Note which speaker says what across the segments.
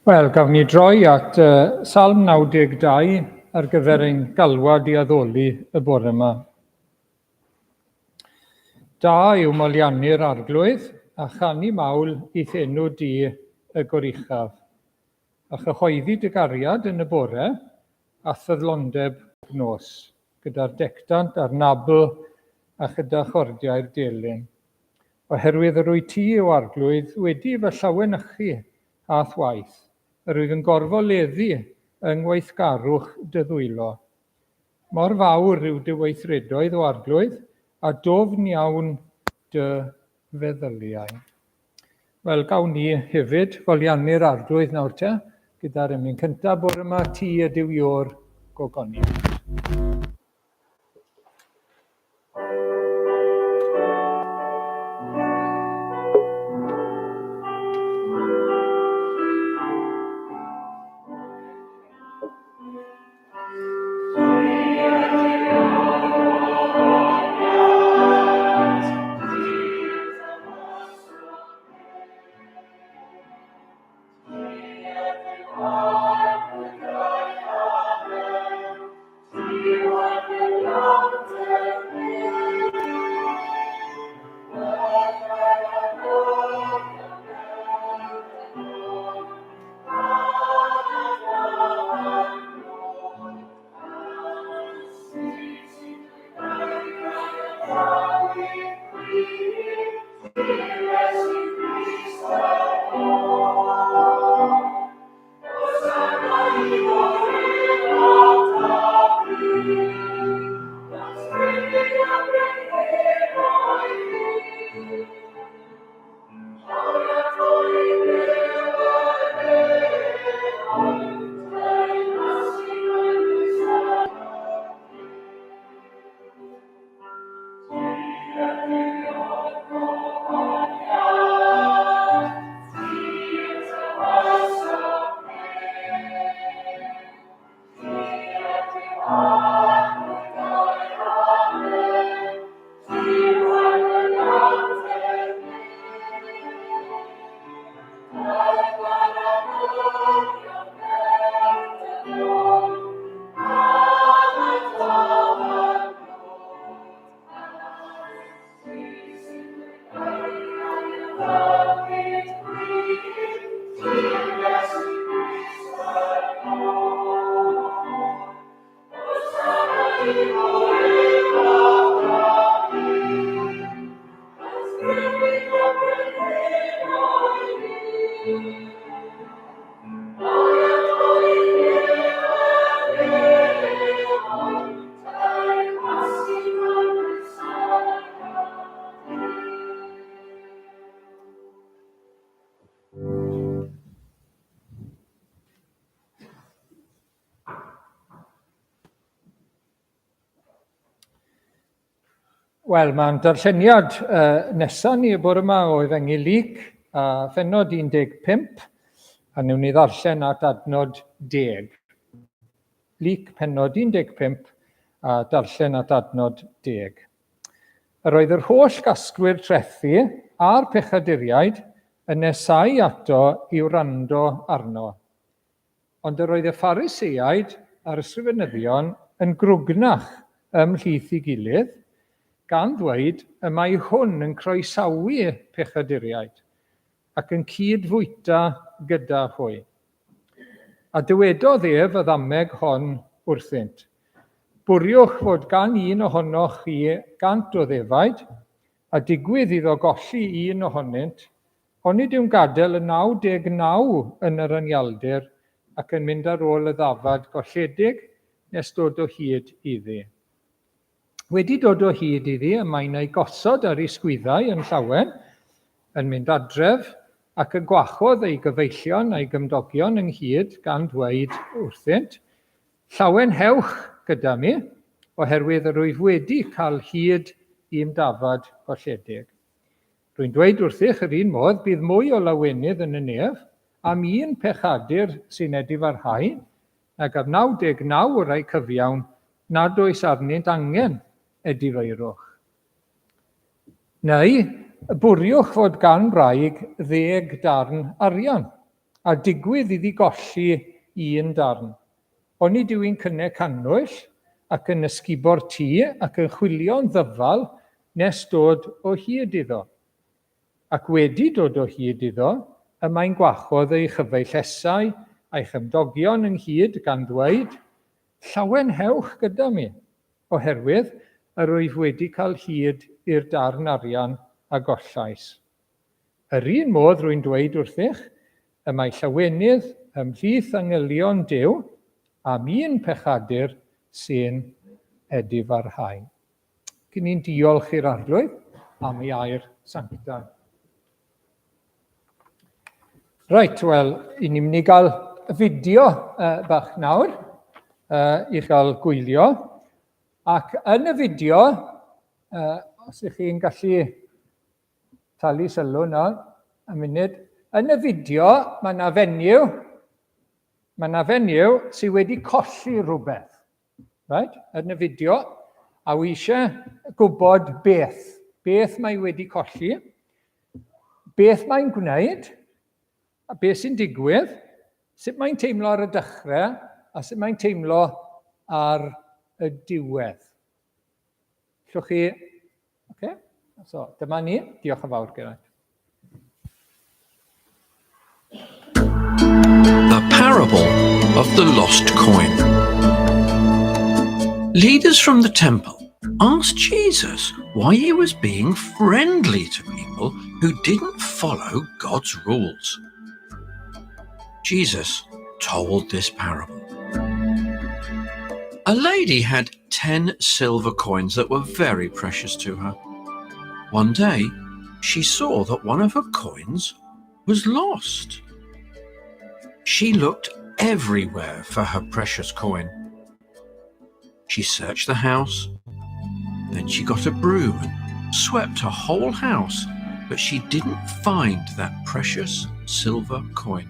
Speaker 1: Wel, gawn ni droi at uh, Salm 92 ar gyfer ein galwad i addoli y bore yma. Da yw moliannu'r arglwydd a chanu mawl i'th enw di y goruchaf, a chyhoeddi dy gariad yn y bore a ffyddlondeb nos, gyda'r dectant a'r nabl a chyda chordiau'r delyn. Oherwydd yr wyt ti, O Arglwydd, wedi fy llawenychu â'th waith, yr wyf yn gorfoleddu yng ngweithgarwch dy ddwylo. Mor fawr yw dy weithredoedd, O Arglwydd, a dwfn iawn dy feddyliau. Wel, gawn ni hefyd foliannu'r Arglwydd nawr te, gyda'r emyn cyntaf bore yma, ti ydyw Ior gogoniant. Wel, mae'n darlleniad uh, nesaf ni y bore yma o Efengyl Luc a phennod 15, a newn ni ddarllen at adnod 10. Luc pennod 15 a darllen at adnod 10. Yr oedd yr holl gasglwyr trethi a'r pechaduriaid yn nesau ato i wrando arno. Ond yr oedd y Phariseaid a'r ysgrifenyddion yn grwgnach ymhlith ei gilydd, gan ddweud, Y mae hwn yn croesawu pechaduriaid, ac yn cyd-fwyta gyda hwy. A dywedodd ef y ddameg hon wrthynt, Bwriwch fod gan un ohonoch chi 100 o ddefaid, a digwydd iddo golli un ohonynt, Onid yw'n gadael y 99 yn yr anialdir ac yn mynd ar ôl y ddafad golledig nes dod o hyd iddi? Wedi dod o hyd iddi, y mae'n ei gosod ar ei sgwyddau yn llawen, yn mynd adref, ac yn gwahodd ei gyfeillion a'i gymdogion ynghyd gan ddweud wrthynt, Llawenhewch gyda mi, oherwydd yr wyf wedi cael hyd i'm dafad golledig. Rwy'n dweud wrthych yr un modd, bydd mwy o lawenydd yn y nef am un pechadur sy'n edifarhau nag am 99 o rai cyfiawn nad oes arnynt angen edifeirwch. Neu, bwriwch fod gan wraig ddeg darn arian, a digwydd iddi golli un darn. Onid yw'n cynnau cannwyll, ac yn ysgubo'r tŷ, ac yn chwilio'n ddyfal nes dod o hyd iddo? Ac wedi dod o hyd iddo, y mae'n gwahodd ei chyfeillesau a'i chymdogion ynghyd, gan ddweud, Llawenhewch gyda mi, oherwydd yr wyf wedi cael hyd i'r darn arian a gollais. Yr un modd rwy'n dweud wrthych, y mae llawenydd ymhlith angylion Duw am un pechadur sy'n edifarhau. Cyn ni'n diolch i'r Arglwydd am ei air sanctaidd. Reit, wel, i ni'n mynd i gael fideo bach nawr i gael gwylio. Ac yn y fideo, os ydych chi'n gallu talu sylw nawr, y munud. Yn y fideo, mae yna fenyw, mae yna fenyw sydd wedi colli rhywbeth. Right? Yn y fideo, a wi eisiau gwybod beth. Beth mae wedi colli, beth mae'n gwneud, a beth sy'n digwydd, sut mae'n teimlo ar y dechrau, a sut mae'n teimlo ar y diwedd. Llwch chi Okay? So, dyma ni. Diolch yn fawr, Geraint.
Speaker 2: The Parable of the Lost Coin. Leaders from the temple asked Jesus why he was being friendly to people who didn't follow God's rules. Jesus told this parable. A lady had 10 silver coins that were very precious to her. One day, she saw that one of her coins was lost. She looked everywhere for her precious coin. She searched the house, then she got a broom and swept her whole house, but she didn't find that precious silver coin.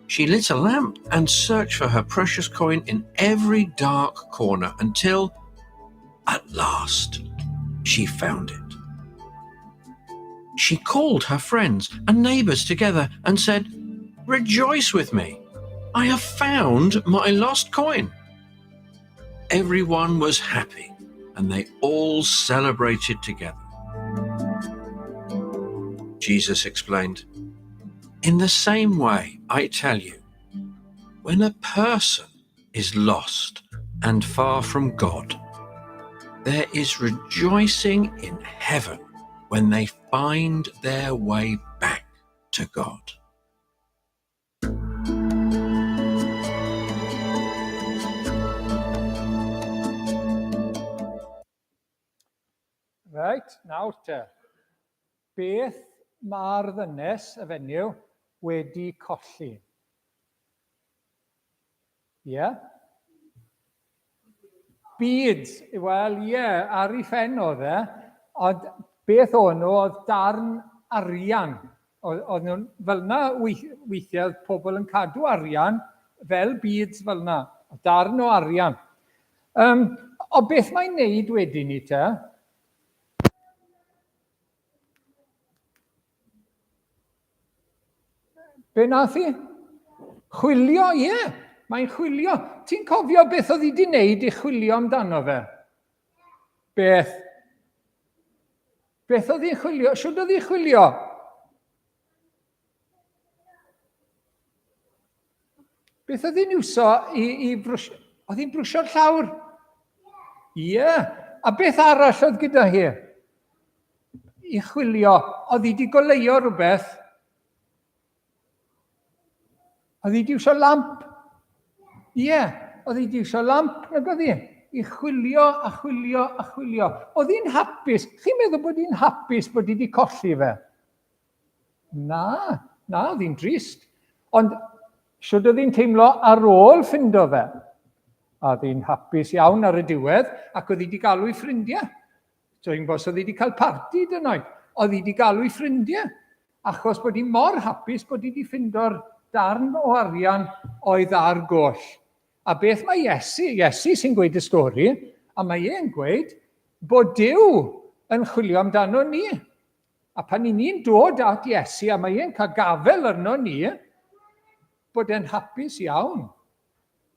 Speaker 2: She lit a lamp and searched for her precious coin in every dark corner until, at last, she found it. She called her friends and neighbors together and said, Rejoice with me! I have found my lost coin. Everyone was happy and they all celebrated together. Jesus explained, In the same way, I tell you, when a person is lost and far from God, there is rejoicing in heaven when they find their way back to God.
Speaker 1: Reit, nawr te. Beth mae'r ddynes, y fenyw, wedi colli? Ie? Yeah? Beads, wel ie, yeah, ar ei phen oedd e, ond beth o'n nhw oedd darn arian. Oedd nhw'n fel yna weithiau oedd pobl yn cadw arian fel beads fel yna, darn o arian. Um, o beth mae'n neud wedyn ni te? Be nath hi? Chwilio, ie. Yeah. Mae'n chwilio. Ti'n cofio beth oedd hi wedi wneud i chwilio amdano fe? Beth? Beth oedd hi'n chwilio? Siwt oedd hi'n chwilio? Beth oedd hi'n iwso i, i brwsio? Oedd hi'n brwsio'r llawr? Ie. Yeah. A beth arall oedd gyda hi? I chwilio. Oedd hi wedi goleuo rhywbeth? Oedd hi wedi iwsio lamp? Ie. Yeah. Oedd hi wedi iwsio lamp, nag oedd hi? I chwilio a chwilio a chwilio. Oedd hi'n hapus? Chi'n meddwl bod hi'n hapus bod hi wedi colli fe? Na, na, oedd hi'n drist. Ond shwd oedd hi'n teimlo ar ôl ffindo fe? A oedd hi'n hapus iawn ar y diwedd, ac oedd hi wedi galw ei ffrindiau. So i'n gwybod os oedd hi wedi cael parti dynoed. Oedd hi wedi galw ei ffrindiau, achos bod hi mor hapus bod hi wedi ffindo'r darn o arian oedd ar goll. A beth mae Iesu, Iesu sy'n gweud y stori, a mae e'n gweud bod Duw yn chwilio amdano ni. A pan i ni'n dod at Iesu a mae e'n cael gafel arno ni, bod e'n hapus iawn.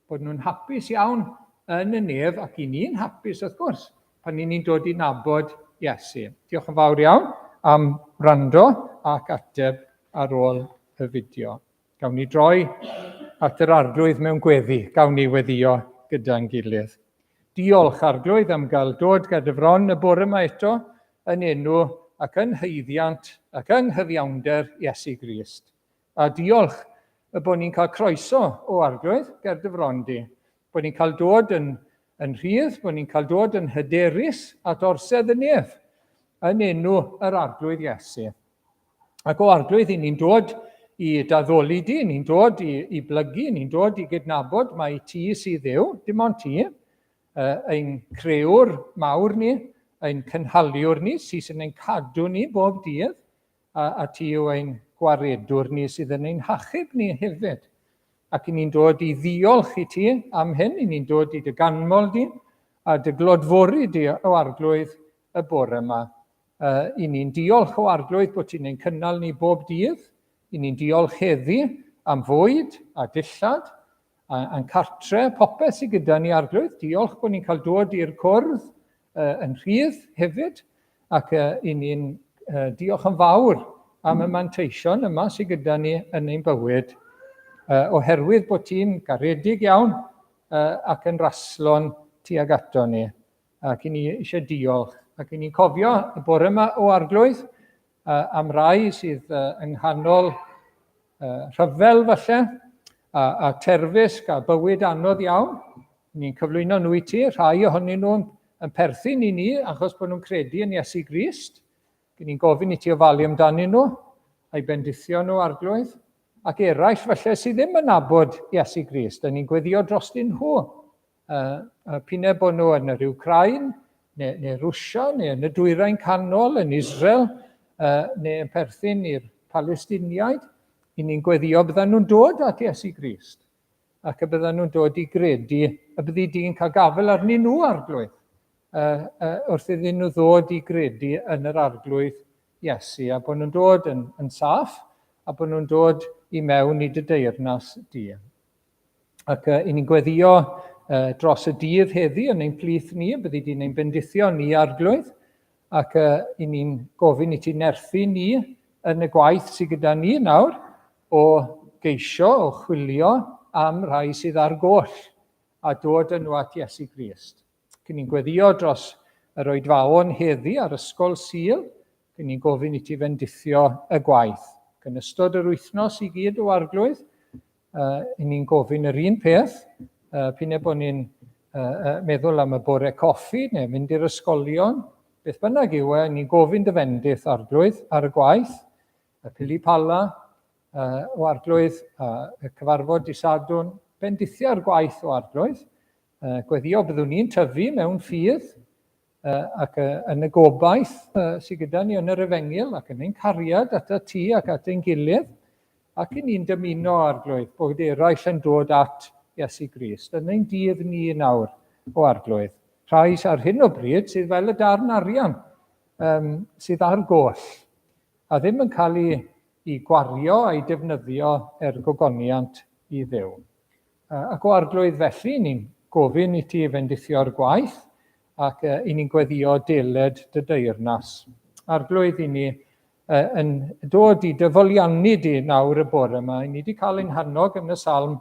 Speaker 1: Bod nhw'n hapus iawn yn y nef ac i ni'n hapus wrth gwrs pan i ni'n dod i nabod Iesu. Diolch yn fawr iawn am wrando ac ateb ar ôl y fideo. Gawn ni droi at yr Arglwydd mewn gweddi. Gawn ni weddio gyda'n gilydd. Diolch, Arglwydd, am gael dod ger dy fron y bore yma eto yn enw ac yn haeddiant ac yng nghyfiawnder Iesu Grist. A diolch y bod ni'n cael croeso o Arglwydd ger dy fron di. Bod ni'n cael dod yn, yn rhydd, bod ni'n cael dod yn hyderus at orsedd y nef yn enw yr Arglwydd Iesu. Ac o Arglwydd, i ni'n dod i daddoli di, ni'n dod i, i blygu, ni'n dod i gydnabod mai ti sydd Dduw, dim ond ti, ein crëwr mawr ni, ein cynhaliwr ni, ti sy'n ein cadw ni bob dydd, a, a ti yw ein gwaredwr ni sydd yn ein hachub ni hefyd. Ac i ni'n dod i ddiolch i ti am hyn, i ni'n dod i dy ganmol di, a dy glodfori di o Arglwydd y bore yma. Uh, I ni'n diolch o Arglwydd bod ti'n ein cynnal ni bob dydd. I ni'n diolch heddi am fwyd a dillad a, a'n cartre, popeth sydd gyda ni Arglwydd. Diolch bod ni'n cael dod i'r cwrdd uh, yn rhydd hefyd. Ac uh, i ni'n uh, diolch yn fawr am y manteision yma sydd gyda ni yn ein bywyd. Uh, oherwydd bod ti'n garedig iawn uh, ac yn raslon tuag ato ni. Ac i ni eisiau diolch. Ac i ni'n cofio y bore yma o Arglwydd am rai sydd yng nghanol rhyfel falle, a, a terfysg a bywyd anodd iawn. Ni'n cyflwyno nhw i ti, rhai ohonyn nhw'n yn perthyn i ni achos bod nhw'n credu yn Iesu Grist. Gyn ni'n gofyn i ti ofalu amdanyn nhw a'i bendithio nhw, Arglwydd. Ac eraill falle sydd ddim yn nabod Iesu Grist, a ni'n gweddio drostyn nhw. Uh, p'un bod nhw yn yr Ukraine, neu, neu Rwsia, neu yn y Dwyrain Canol, yn Israel, uh, neu yn perthyn i'r Palestiniaid, i ni'n gweddio byddan nhw'n dod at Iesu Grist, ac y byddan nhw'n dod i gredu y byddi di'n cael gafel arnyn nhw, Arglwydd, uh, uh, wrth iddyn nhw ddod i gredu yn yr Arglwydd Iesu, a bod nhw'n dod yn, yn saff, a bod nhw'n dod i mewn i dy deyrnas di. Ac uh, i ni'n gweddio uh, dros y dydd heddi yn ein plith ni, y byddi di'n ein bendithio ni Arglwydd, ac uh, i ni'n gofyn i ti nerthu ni yn y gwaith sydd gyda ni nawr o geisio, o chwilio am rhai sydd ar goll a dod yn nhw at Iesu Grist. Cyn ni'n gweddio dros yr oedfaon heddi ar ysgol Sul, cyn ni'n gofyn i ti fendithio y gwaith. Ac yn ystod yr wythnos i gyd o Arglwydd, Uh, i ni'n gofyn yr un peth, uh, p'un bod ni'n uh, uh, meddwl am y bore coffi neu mynd i'r ysgolion, beth bynnag yw e, ni'n gofyn dy fendith Arglwydd ar y gwaith, y pili pala uh, o Arglwydd, uh, y cyfarfod di Sadwrn, bendithiau'r gwaith o Arglwydd, uh, gweddio byddwn ni'n tyfu mewn ffydd, ac yn y gobaith sydd gyda ni yn yr efengyl ac yn ein cariad at y ti ac at ein gilydd, ac i ni'n dymuno, Arglwydd, bod eraill yn dod at Iesu Grist yn ein dydd ni nawr, o Arglwydd. Rhai ar hyn o bryd sydd fel y darn arian um, sydd ar goll a ddim yn cael ei, ei gwario a'i defnyddio er gogoniant i Dduw. Ac o Arglwydd felly, ni'n gofyn i ti fendithio'r gwaith ac i ni'n gweddio deled dy deyrnas. Arglwydd, i ni yn dod i dy foliannu di nawr y bore yma. I ni wedi cael ein hannog yn y salm,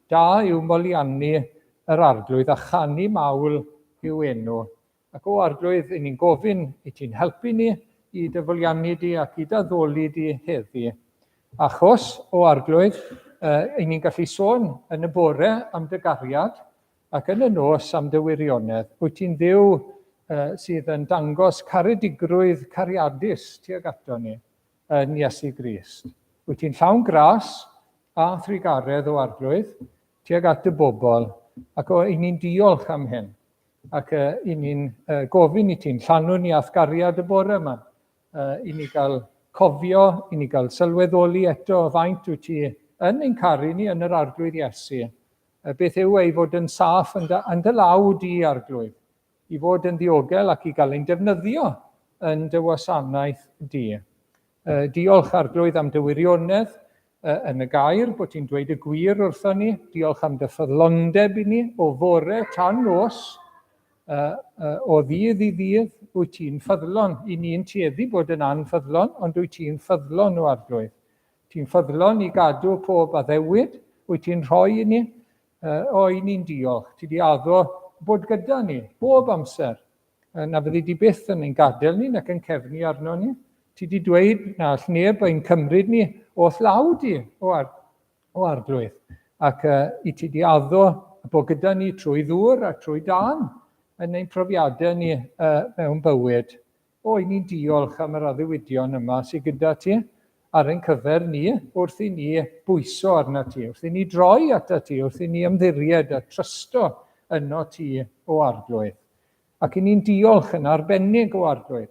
Speaker 1: da yw moliannu yr Arglwydd a chanu mawl i'w enw. Ac o Arglwydd, i ni'n gofyn i ti'n helpu ni i dy foliannu di ac i dy di heddi. Achos, o Arglwydd, uh, i ni'n gallu sôn yn y bore am dy gariad ac yn y nos am dy wirionedd. Wyt ti'n Dduw uh, sydd yn dangos caredigrwydd cariadus tuag ato ni yn Iesu Grist. Wyt ti'n llawn gras a thrugaredd o Arglwydd tuag at y bobl. Ac o, i ni'n diolch am hyn. Ac uh, i ni'n uh, gofyn i ti'n llanw ni a'th gariad y bore yma. Uh, I ni gael cofio, i ni gael sylweddoli eto faint wyt ti yn ein caru ni yn yr Arglwydd Iesu. Uh, beth yw ei fod yn saff yn dy, yn dy law di, Arglwydd, i fod yn ddiogel ac i gael ein defnyddio yn dy wasanaeth di. Uh, diolch Arglwydd am dy wirionedd uh, yn y gair, bod ti'n dweud y gwir wrthon ni. Diolch am dy ffyddlondeb i ni o fore tan nos, uh, uh, o ddydd i ddydd, wyt ti'n ffyddlon. I ni'n tueddu bod yn anffyddlon, ond wyt ti'n ffyddlon o Arglwydd. Ti'n ffyddlon i gadw pob addewid, wyt ti'n rhoi i ni. Uh, o, i ni'n diolch. Ti di addo bod gyda ni bob amser. Na fyddi di byth yn ein gadael ni nac yn cefnu arno ni. Ti di dweud na all neb ein cymryd ni o'th law di, o, ar, o arglwydd. Ac uh, i ti di addo bod gyda ni trwy ddŵr a trwy dân yn ein profiadau ni uh, mewn bywyd. O, i ni'n diolch am yr addewidion yma sydd gyda ti ar ein cyfer ni wrth i ni bwyso arna ti, wrth i ni droi ata ti, wrth i ni ymddiried a trysto yno ti o arglwydd. Ac i ni'n diolch yn arbennig o Arglwydd,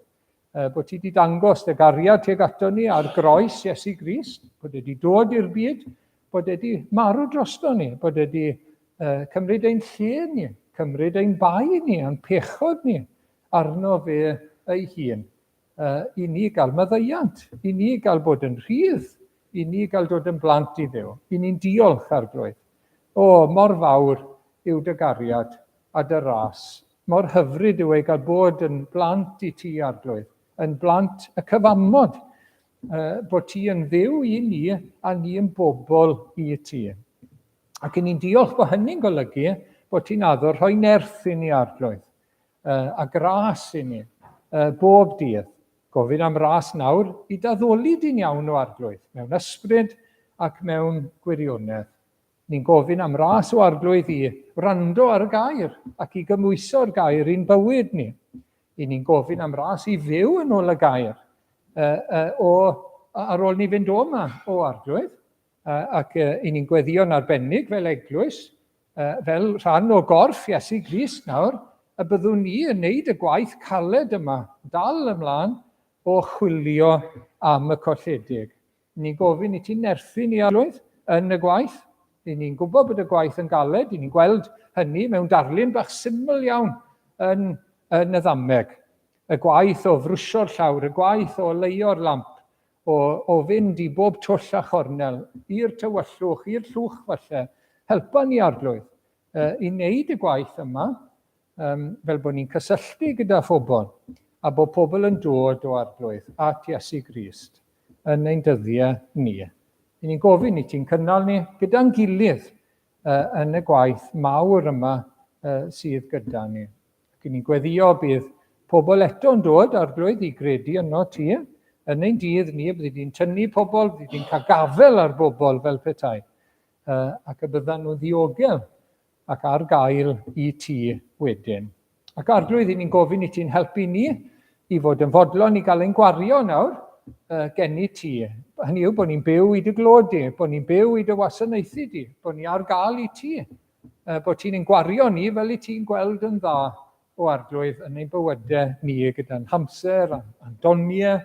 Speaker 1: bod ti wedi dangos dy gariad tuag ato ni ar groes Iesu Grist, bod wedi dod i'r byd, bod wedi marw drosto ni, bod wedi cymryd ein lle ni, cymryd ein bai ni, a'n pechod ni arno fe ei hun. I ni gael maddeuant, i ni gael bod yn rhydd, i ni gael dod yn blant i Dduw. I ni'n diolch, Arglwydd. O, mor fawr yw dy gariad a dy ras. Mor hyfryd yw ei gael bod yn blant i ti, Arglwydd, yn blant y cyfamod, bod ti yn Dduw i ni a ni yn bobl i ti. Ac i ni'n diolch bod hynny'n golygu bod ti'n addo rhoi nerth i ni, Arglwydd, a gras i ni, bob dydd. Gofyn am ras nawr i d'addoli di'n iawn o Arglwydd, mewn ysbryd ac mewn gwirionedd. Ni'n gofyn am ras o Arglwydd i wrando ar y gair ac i gymhwyso'r gair i'n bywyd ni. I ni'n gofyn am ras i fyw yn ôl y gair uh, uh, o, ar ôl ni fynd o yma o Arglwydd. Uh, ac uh, i ni'n gweddïo'n arbennig fel eglwys, uh, fel rhan o gorff Iesu Grist nawr, y byddwn ni yn neud y gwaith caled yma, dal ymlaen o chwilio am y colledig. Ni'n gofyn i ti nerthu ni Arglwydd yn y gwaith. Ry'n ni'n gwybod bod y gwaith yn galed, ry'n ni'n gweld hynny mewn darlun bach syml iawn yn, yn y ddameg. Y gwaith o frwsio'r llawr, y gwaith o leio'r lamp, o, o fynd i bob twll a chornel, i'r tywyllwch, i'r llwch falle. Helpa ni Arglwydd i wneud y gwaith yma, um, fel bod ni'n cysylltu gyda phobl a bod pobl yn dod o Arglwydd at Iesu Grist yn ein dyddiau ni. I ni'n gofyn i ti'n cynnal ni gyda'n gilydd uh, yn y gwaith mawr yma uh, sydd gyda ni. Ac i ni'n gweddio bydd pobl eto'n dod Arglwydd i gredu yno ti yn ein dydd ni, byddi di'n tynnu pobl, byddi di'n cael gafel ar bobl fel petai, uh, ac y byddan nhw'n ddiogel ac ar gael i ti wedyn. Ac Arglwydd, i ni'n gofyn i ti'n helpu ni i fod yn fodlon i gael ein gwario nawr uh, gen i ti. Hynny yw bod ni'n byw i dy glod di, bod ni'n byw i dy wasanaethu di, bod ni ar gael i ti, uh, bod ti'n ein gwario ni fel i ti'n gweld yn dda o Arglwydd yn ein bywydau ni gyda'n hamser a'n doniau,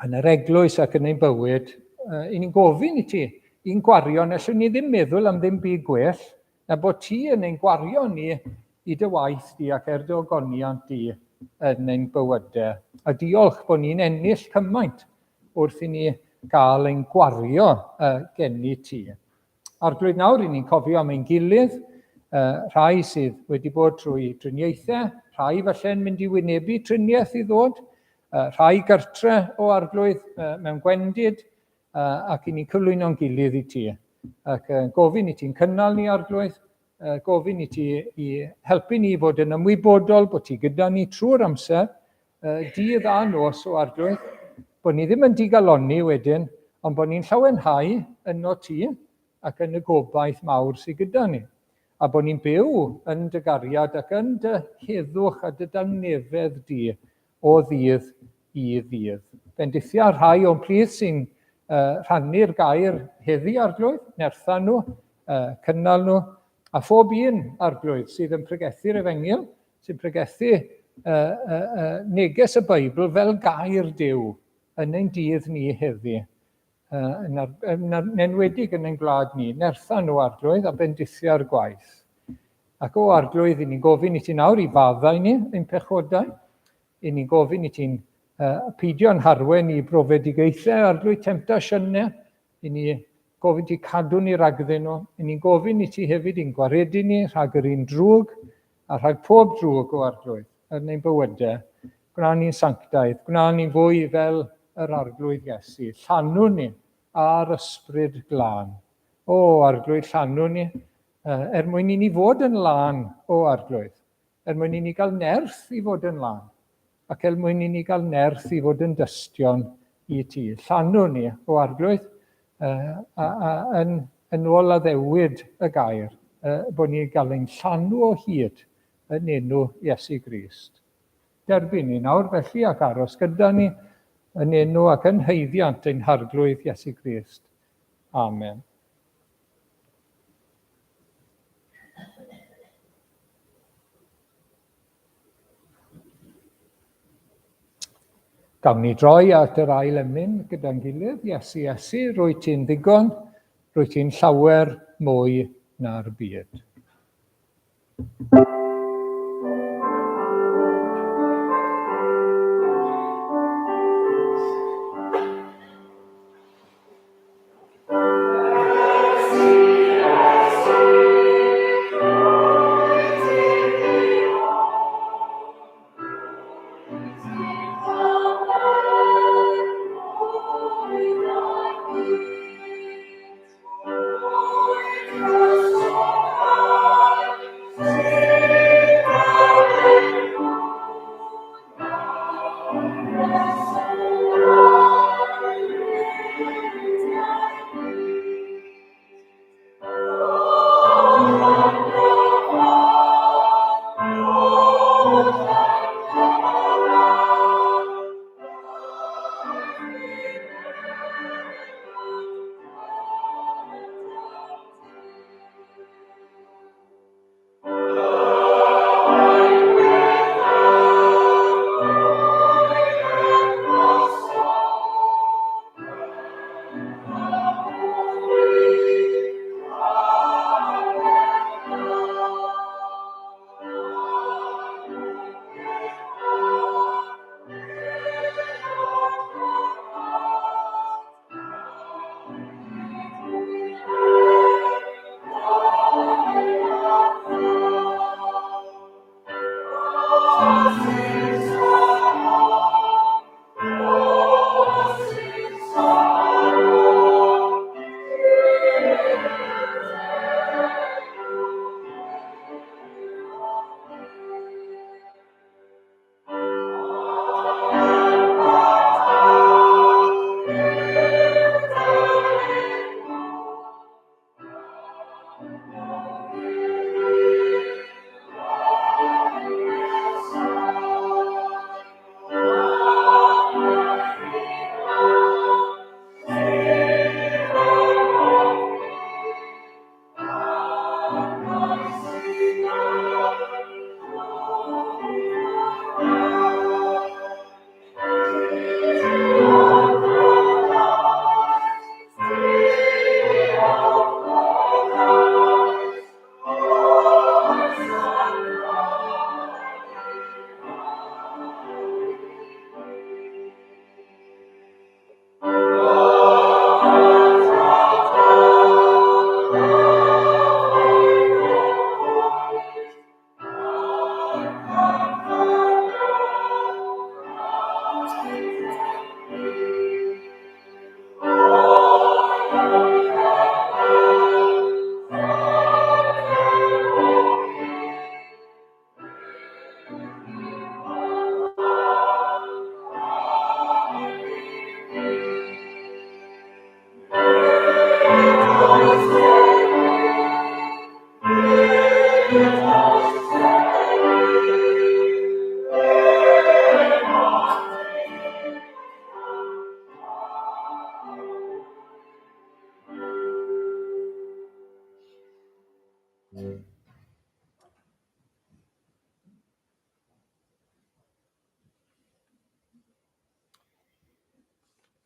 Speaker 1: yn yr eglwys ac yn ein bywyd, uh, i ni'n gofyn i ti i'n gwario, na allwn ni ddim meddwl am ddim byd gwell na bod ti yn ein gwario ni i dy waith di ac er dy ogoniant di yn ein bywydau. A diolch bod ni'n ennill cymaint wrth i ni gael ein gwario uh, gen i ti. Arglwydd nawr, i ni'n cofio am ein gilydd, uh, rhai sydd wedi bod trwy triniaethau, rhai falle'n mynd i wynebu triniaeth i ddod, uh, rhai gartre o Arglwydd uh, mewn gwendid, uh, ac i ni'n cyflwyno'n gilydd i ti. Ac uh, gofyn i ti'n cynnal ni, Arglwydd, uh, gofyn i ti i helpu ni i fod yn ymwybodol bod ti gyda ni trwy'r amser, dydd a nos o Arglwydd, bod ni ddim yn digalonni wedyn, ond bod ni'n llawenhau yno ti ac yn y gobaith mawr sydd gyda ni. A bod ni'n byw yn dy gariad ac yn dy heddwch a dy dangnefedd di o ddydd i ddydd. Bendithia rhai o'n plith sy'n uh, rhannu'r gair heddi, Arglwydd, nertha nhw, uh, cynnal nhw, A phob un arglwydd sydd yn pregethu'r efengyl, sy'n pregethu uh, uh, uh, neges y Beibl fel gair Duw yn ein dydd ni heddi, uh, yn, ar, yn, ar, yn enwedig yn ein gwlad ni, nertha nhw arglwydd a bendithia'r gwaith. Ac o arglwydd, i ni'n gofyn i ti nawr i faddau ni ein pechodau, i ni'n gofyn i ti'n uh, peidio'n harwen i brofedigaethau arglwydd temtasiynau, i ni gofyn ti cadw ni ragddyn nhw, i ni'n gofyn i ti hefyd i'n gwaredu ni rhag yr un drwg a rhag pob drwg o arglwydd yn ein bywydau. Gwna ni'n sanctaidd, gwna ni'n fwy fel yr arglwydd Iesu. Llanw ni a'r ysbryd glân. O, arglwydd, llanw ni, er mwyn i ni fod yn lân, o arglwydd, er mwyn i ni gael nerth i fod yn lân, ac er mwyn i ni gael nerth i fod yn dystion i ti. Llanw ni, o arglwydd, a, a, yn, yn ôl addewid y gair, bod ni'n gael ein llanw o hyd yn enw Iesu Grist. Derbyn ni nawr felly ac aros gyda ni yn enw ac yn haeddiant ein harglwydd Iesu Grist. Amen. Gawn ni droi at yr ail emyn gyda'n gilydd. Iesu, Iesu, rwy ti'n ddigon, rwy ti'n llawer mwy na'r byd.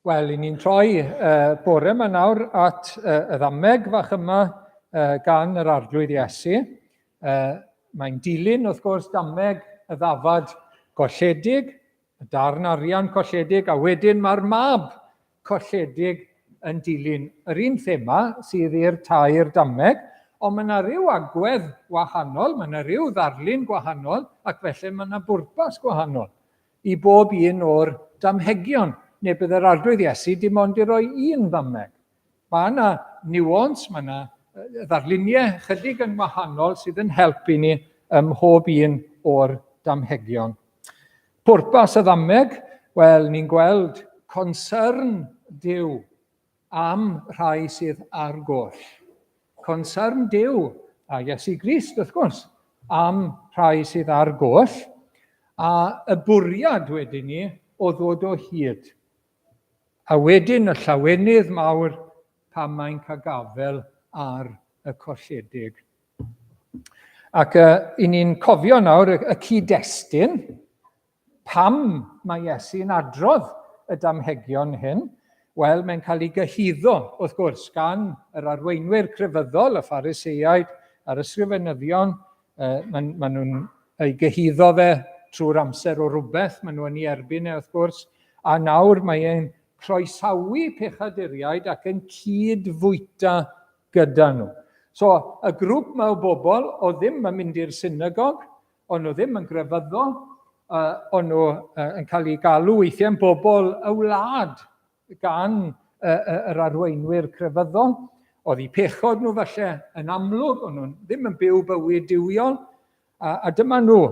Speaker 1: Wel, i ni'n troi bore yma nawr at y ddameg fach yma gan yr Arglwydd Iesu. Mae'n dilyn, wrth gwrs, dameg y ddafad golledig, y darn arian colledig, a wedyn mae'r mab colledig yn dilyn yr un thema sydd i'r tair dameg, ond mae yna ryw agwedd wahanol, mae yna ryw ddarlun gwahanol, ac felly mae yna bwrpas gwahanol i bob un o'r damhegion, neu bydd yr Arglwydd Iesu dim ond i roi un ddameg. Mae yna nuance, mae yna ddarluniau chydig yn wahanol sydd yn help i ni ym mhob un o'r damhegion. Pwrpas y ddameg, wel, ni'n gweld concern Duw am rhai sydd ar goll. Concern Duw, a Iesu Grist wrth gwrs, am rhai sydd ar goll, a y bwriad wedyn ni o ddod o hyd. A wedyn y llawenydd mawr pan mae'n cael gafel ar y colledig. Ac i ni'n cofio nawr y cyd-destun, Pam mae Iesu'n adrodd y damhegion hyn? Wel, mae'n cael ei gyhuddo, wrth gwrs, gan yr arweinwyr crefyddol, y Phariseaid a'r ysgrifenyddion. Maen, maen nhw'n ei gyhuddo fe trwy'r amser o rywbeth, maen nhw yn ei erbyn e, wrth gwrs. A nawr mae e'n croesawu pechaduriaid ac yn cyd-fwyta gyda nhw. So, y grŵp yma o bobl o ddim yn mynd i'r synagog, O'n nhw ddim yn grefyddol, o'n nhw yn cael eu galw weithiau yn bobl y wlad gan yr arweinwyr crefyddol. Oedd eu pechod nhw falle yn amlwg, o'n nhw ddim yn byw bywyd duwiol, a, a dyma nhw.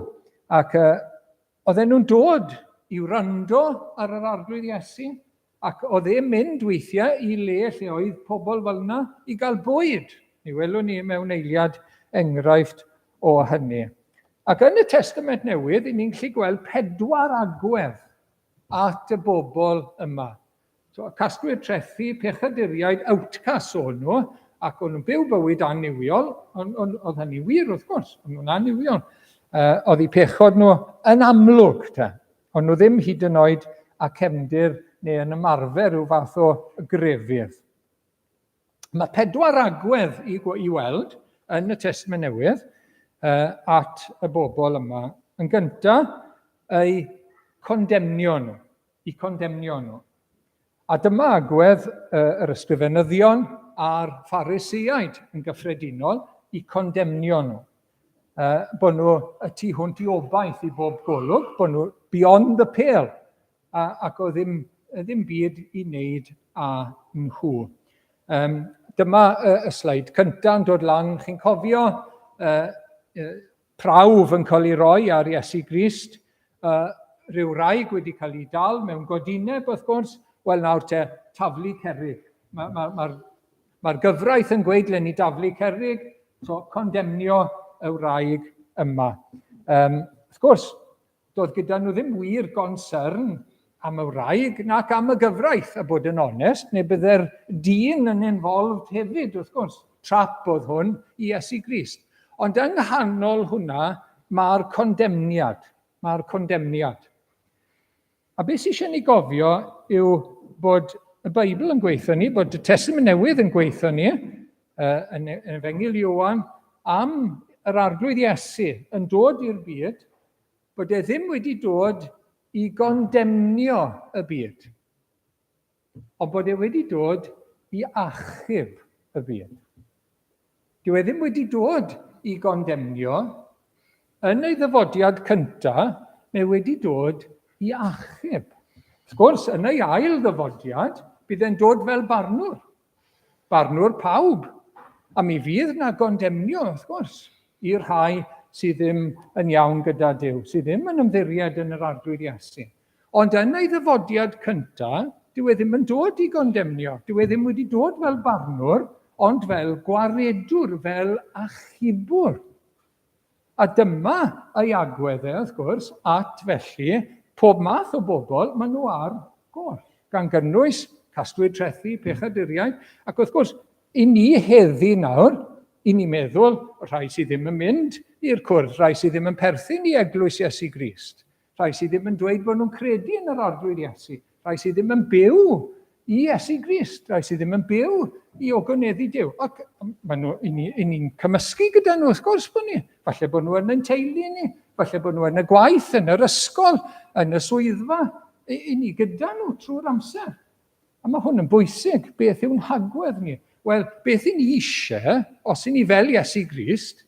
Speaker 1: Ac oedden nhw'n dod i wrando ar yr Arglwydd Iesu, Ac oedd e'n mynd weithiau i le lle oedd pobl fel yna i gael bwyd. Mi welwn ni mewn eiliad enghraifft o hynny. Ac yn y Testament Newydd, i ni'n gallu gweld pedwar agwedd at y bobl yma. So, casglwyr trethi, pechaduriaid, outcasts o'n nhw, ac o'n nhw'n byw bywyd annuwiol, ond on, oedd hynny wir wrth gwrs, o'n nhw'n annuwiol. Oedd eu pechod nhw yn amlwg, te. O'n nhw ddim hyd yn oed â cefndir neu yn ymarfer rhyw fath o grefydd. Mae pedwar agwedd i, i weld yn y Testament Newydd at y bobl yma. Yn gyntaf, eu condemnio nhw, i condemnio nhw. A dyma agwedd yr ysgrifenyddion a'r Phariseaid yn gyffredinol i condemnio nhw. Bod nhw y tu hwnt i obaith i bob golwg, bod nhw beyond the pale, a, ac oedd ddim, ddim byd i wneud â nhw. Um, dyma y, y sleid cyntaf yn dod lan, chi'n cofio uh, prawf yn cael ei roi ar Iesu Grist, rhyw wraig wedi cael ei dal mewn godineb, wrth gwrs, wel nawr te, taflu cerrig. Mae'r ma, ma, ma, ma gyfraith yn gweud le ni daflu cerrig, so condemnio y wraig yma. Um, wrth gwrs, Doedd gyda nhw ddim wir gonsyrn am y wraig nac am y gyfraith, a bod yn onest, neu bydde'r dyn yn involved hefyd, wrth gwrs. Trap oedd hwn i Iesu Grist. Ond yng nghanol hwnna, mae'r condemniad. Mae'r condemniad. A beth sydd eisiau ni gofio yw bod y Beibl yn gweithio ni, bod y Testament Newydd yn gweithio ni, yn Efengyl Ioan, am yr Arglwydd Iesu yn dod i'r byd, bod e ddim wedi dod i gondemnio y byd, ond bod e wedi dod i achub y byd. Dyw e ddim wedi dod i gondemnio. Yn ei ddyfodiad cyntaf, mae wedi dod i achub. Wrth gwrs, yn ei ail ddyfodiad, bydd e'n dod fel barnwr. Barnwr pawb. A mi fydd na gondemnio, wrth gwrs, i'r rhai sydd ddim yn iawn gyda Duw, sydd ddim yn ymddiried yn yr Arglwydd Iesu. Ond yn ei ddyfodiad cyntaf, dyw e ddim yn dod i gondemnio, dyw e ddim wedi dod fel barnwr, ond fel gwaredwr, fel achubwr. A dyma ei agwedd e, wrth gwrs, at felly pob math o bobl, maen nhw ar goll, gan gynnwys casglwyr trethi, pechaduriaid, ac wrth gwrs, i ni heddi nawr, i ni meddwl, rhai sydd ddim yn mynd i'r cwrdd, rhai sydd ddim yn perthyn i eglwys Iesu Grist, rhai sydd ddim yn dweud bod nhw'n credu yn yr Arglwydd Iesu, rhai sydd ddim yn byw i Iesu Grist, rhai sydd ddim yn byw i ogoneddu Duw. Ac maen nhw, i ni'n ni cymysgu gyda nhw, wrth gwrs bod ni. Falle bod nhw yn ein teulu ni, falle bod nhw yn y gwaith, yn yr ysgol, yn y swyddfa. I, i ni gyda nhw trwy'r amser. A mae hwn yn bwysig. Beth yw'n hagwedd ni? Wel, beth i ni eisiau, os i ni fel Iesu Grist,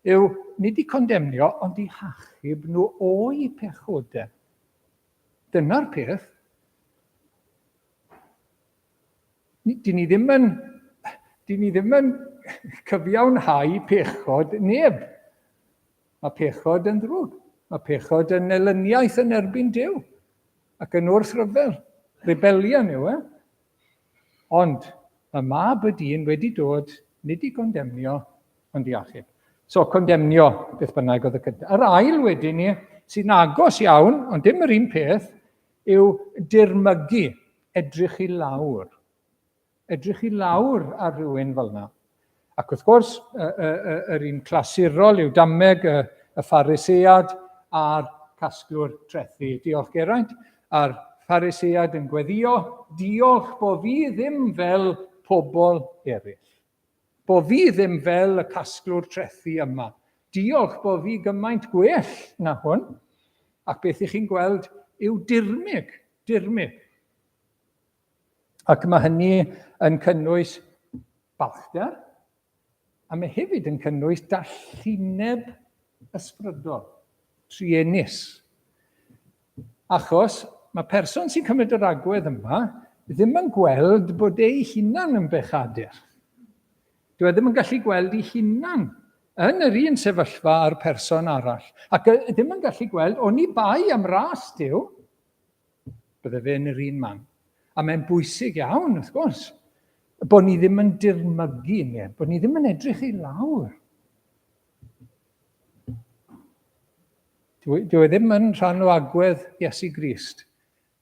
Speaker 1: yw nid i condemnio, ond i hachub nhw o'u pechodau. Dyna'r peth. Dyn ni ddim yn, dyn ni ddim yn cyfiawnhau pechod neb. Mae pechod yn ddrwg. Mae pechod yn elyniaeth yn erbyn Duw. Ac yn wrthryfel. Rebellion yw e. Ond mae mab y dyn wedi dod nid i gondemnio, ond i achub. So, condemnio, beth bynnag oedd y cyntaf. Yr ail wedyn ni, sy'n agos iawn, ond dim yr un peth, yw dirmygu, edrych i lawr. Edrych i lawr ar rhywun fel yna. Ac wrth gwrs, yr un clasurol yw dameg y, y Pharisead a'r casglwr trethi. Diolch Geraint. A'r Pharisead yn gweddio, diolch bo fi ddim fel pobl eraill. Bo fi ddim fel y casglwr trethi yma. Diolch bo fi gymaint gwell na hwn. Ac beth i chi'n gweld yw dirmyg, dirmyg. Ac mae hynny yn cynnwys balchder, a mae hefyd yn cynnwys dallineb ysbrydol, truenus. Achos mae person sy'n cymryd yr agwedd yma ddim yn gweld bod ei hunan yn bechadur. Dyw e ddim yn gallu gweld ei hunan yn yr un sefyllfa â'r person arall. Ac ddim yn gallu gweld, oni bai am ras Duw, Bydde fe yn yr un man. A mae'n bwysig iawn, wrth gwrs, bod ni ddim yn dirmygu neb, bod ni ddim yn edrych i lawr. Dyw e ddim yn rhan o agwedd Iesu Grist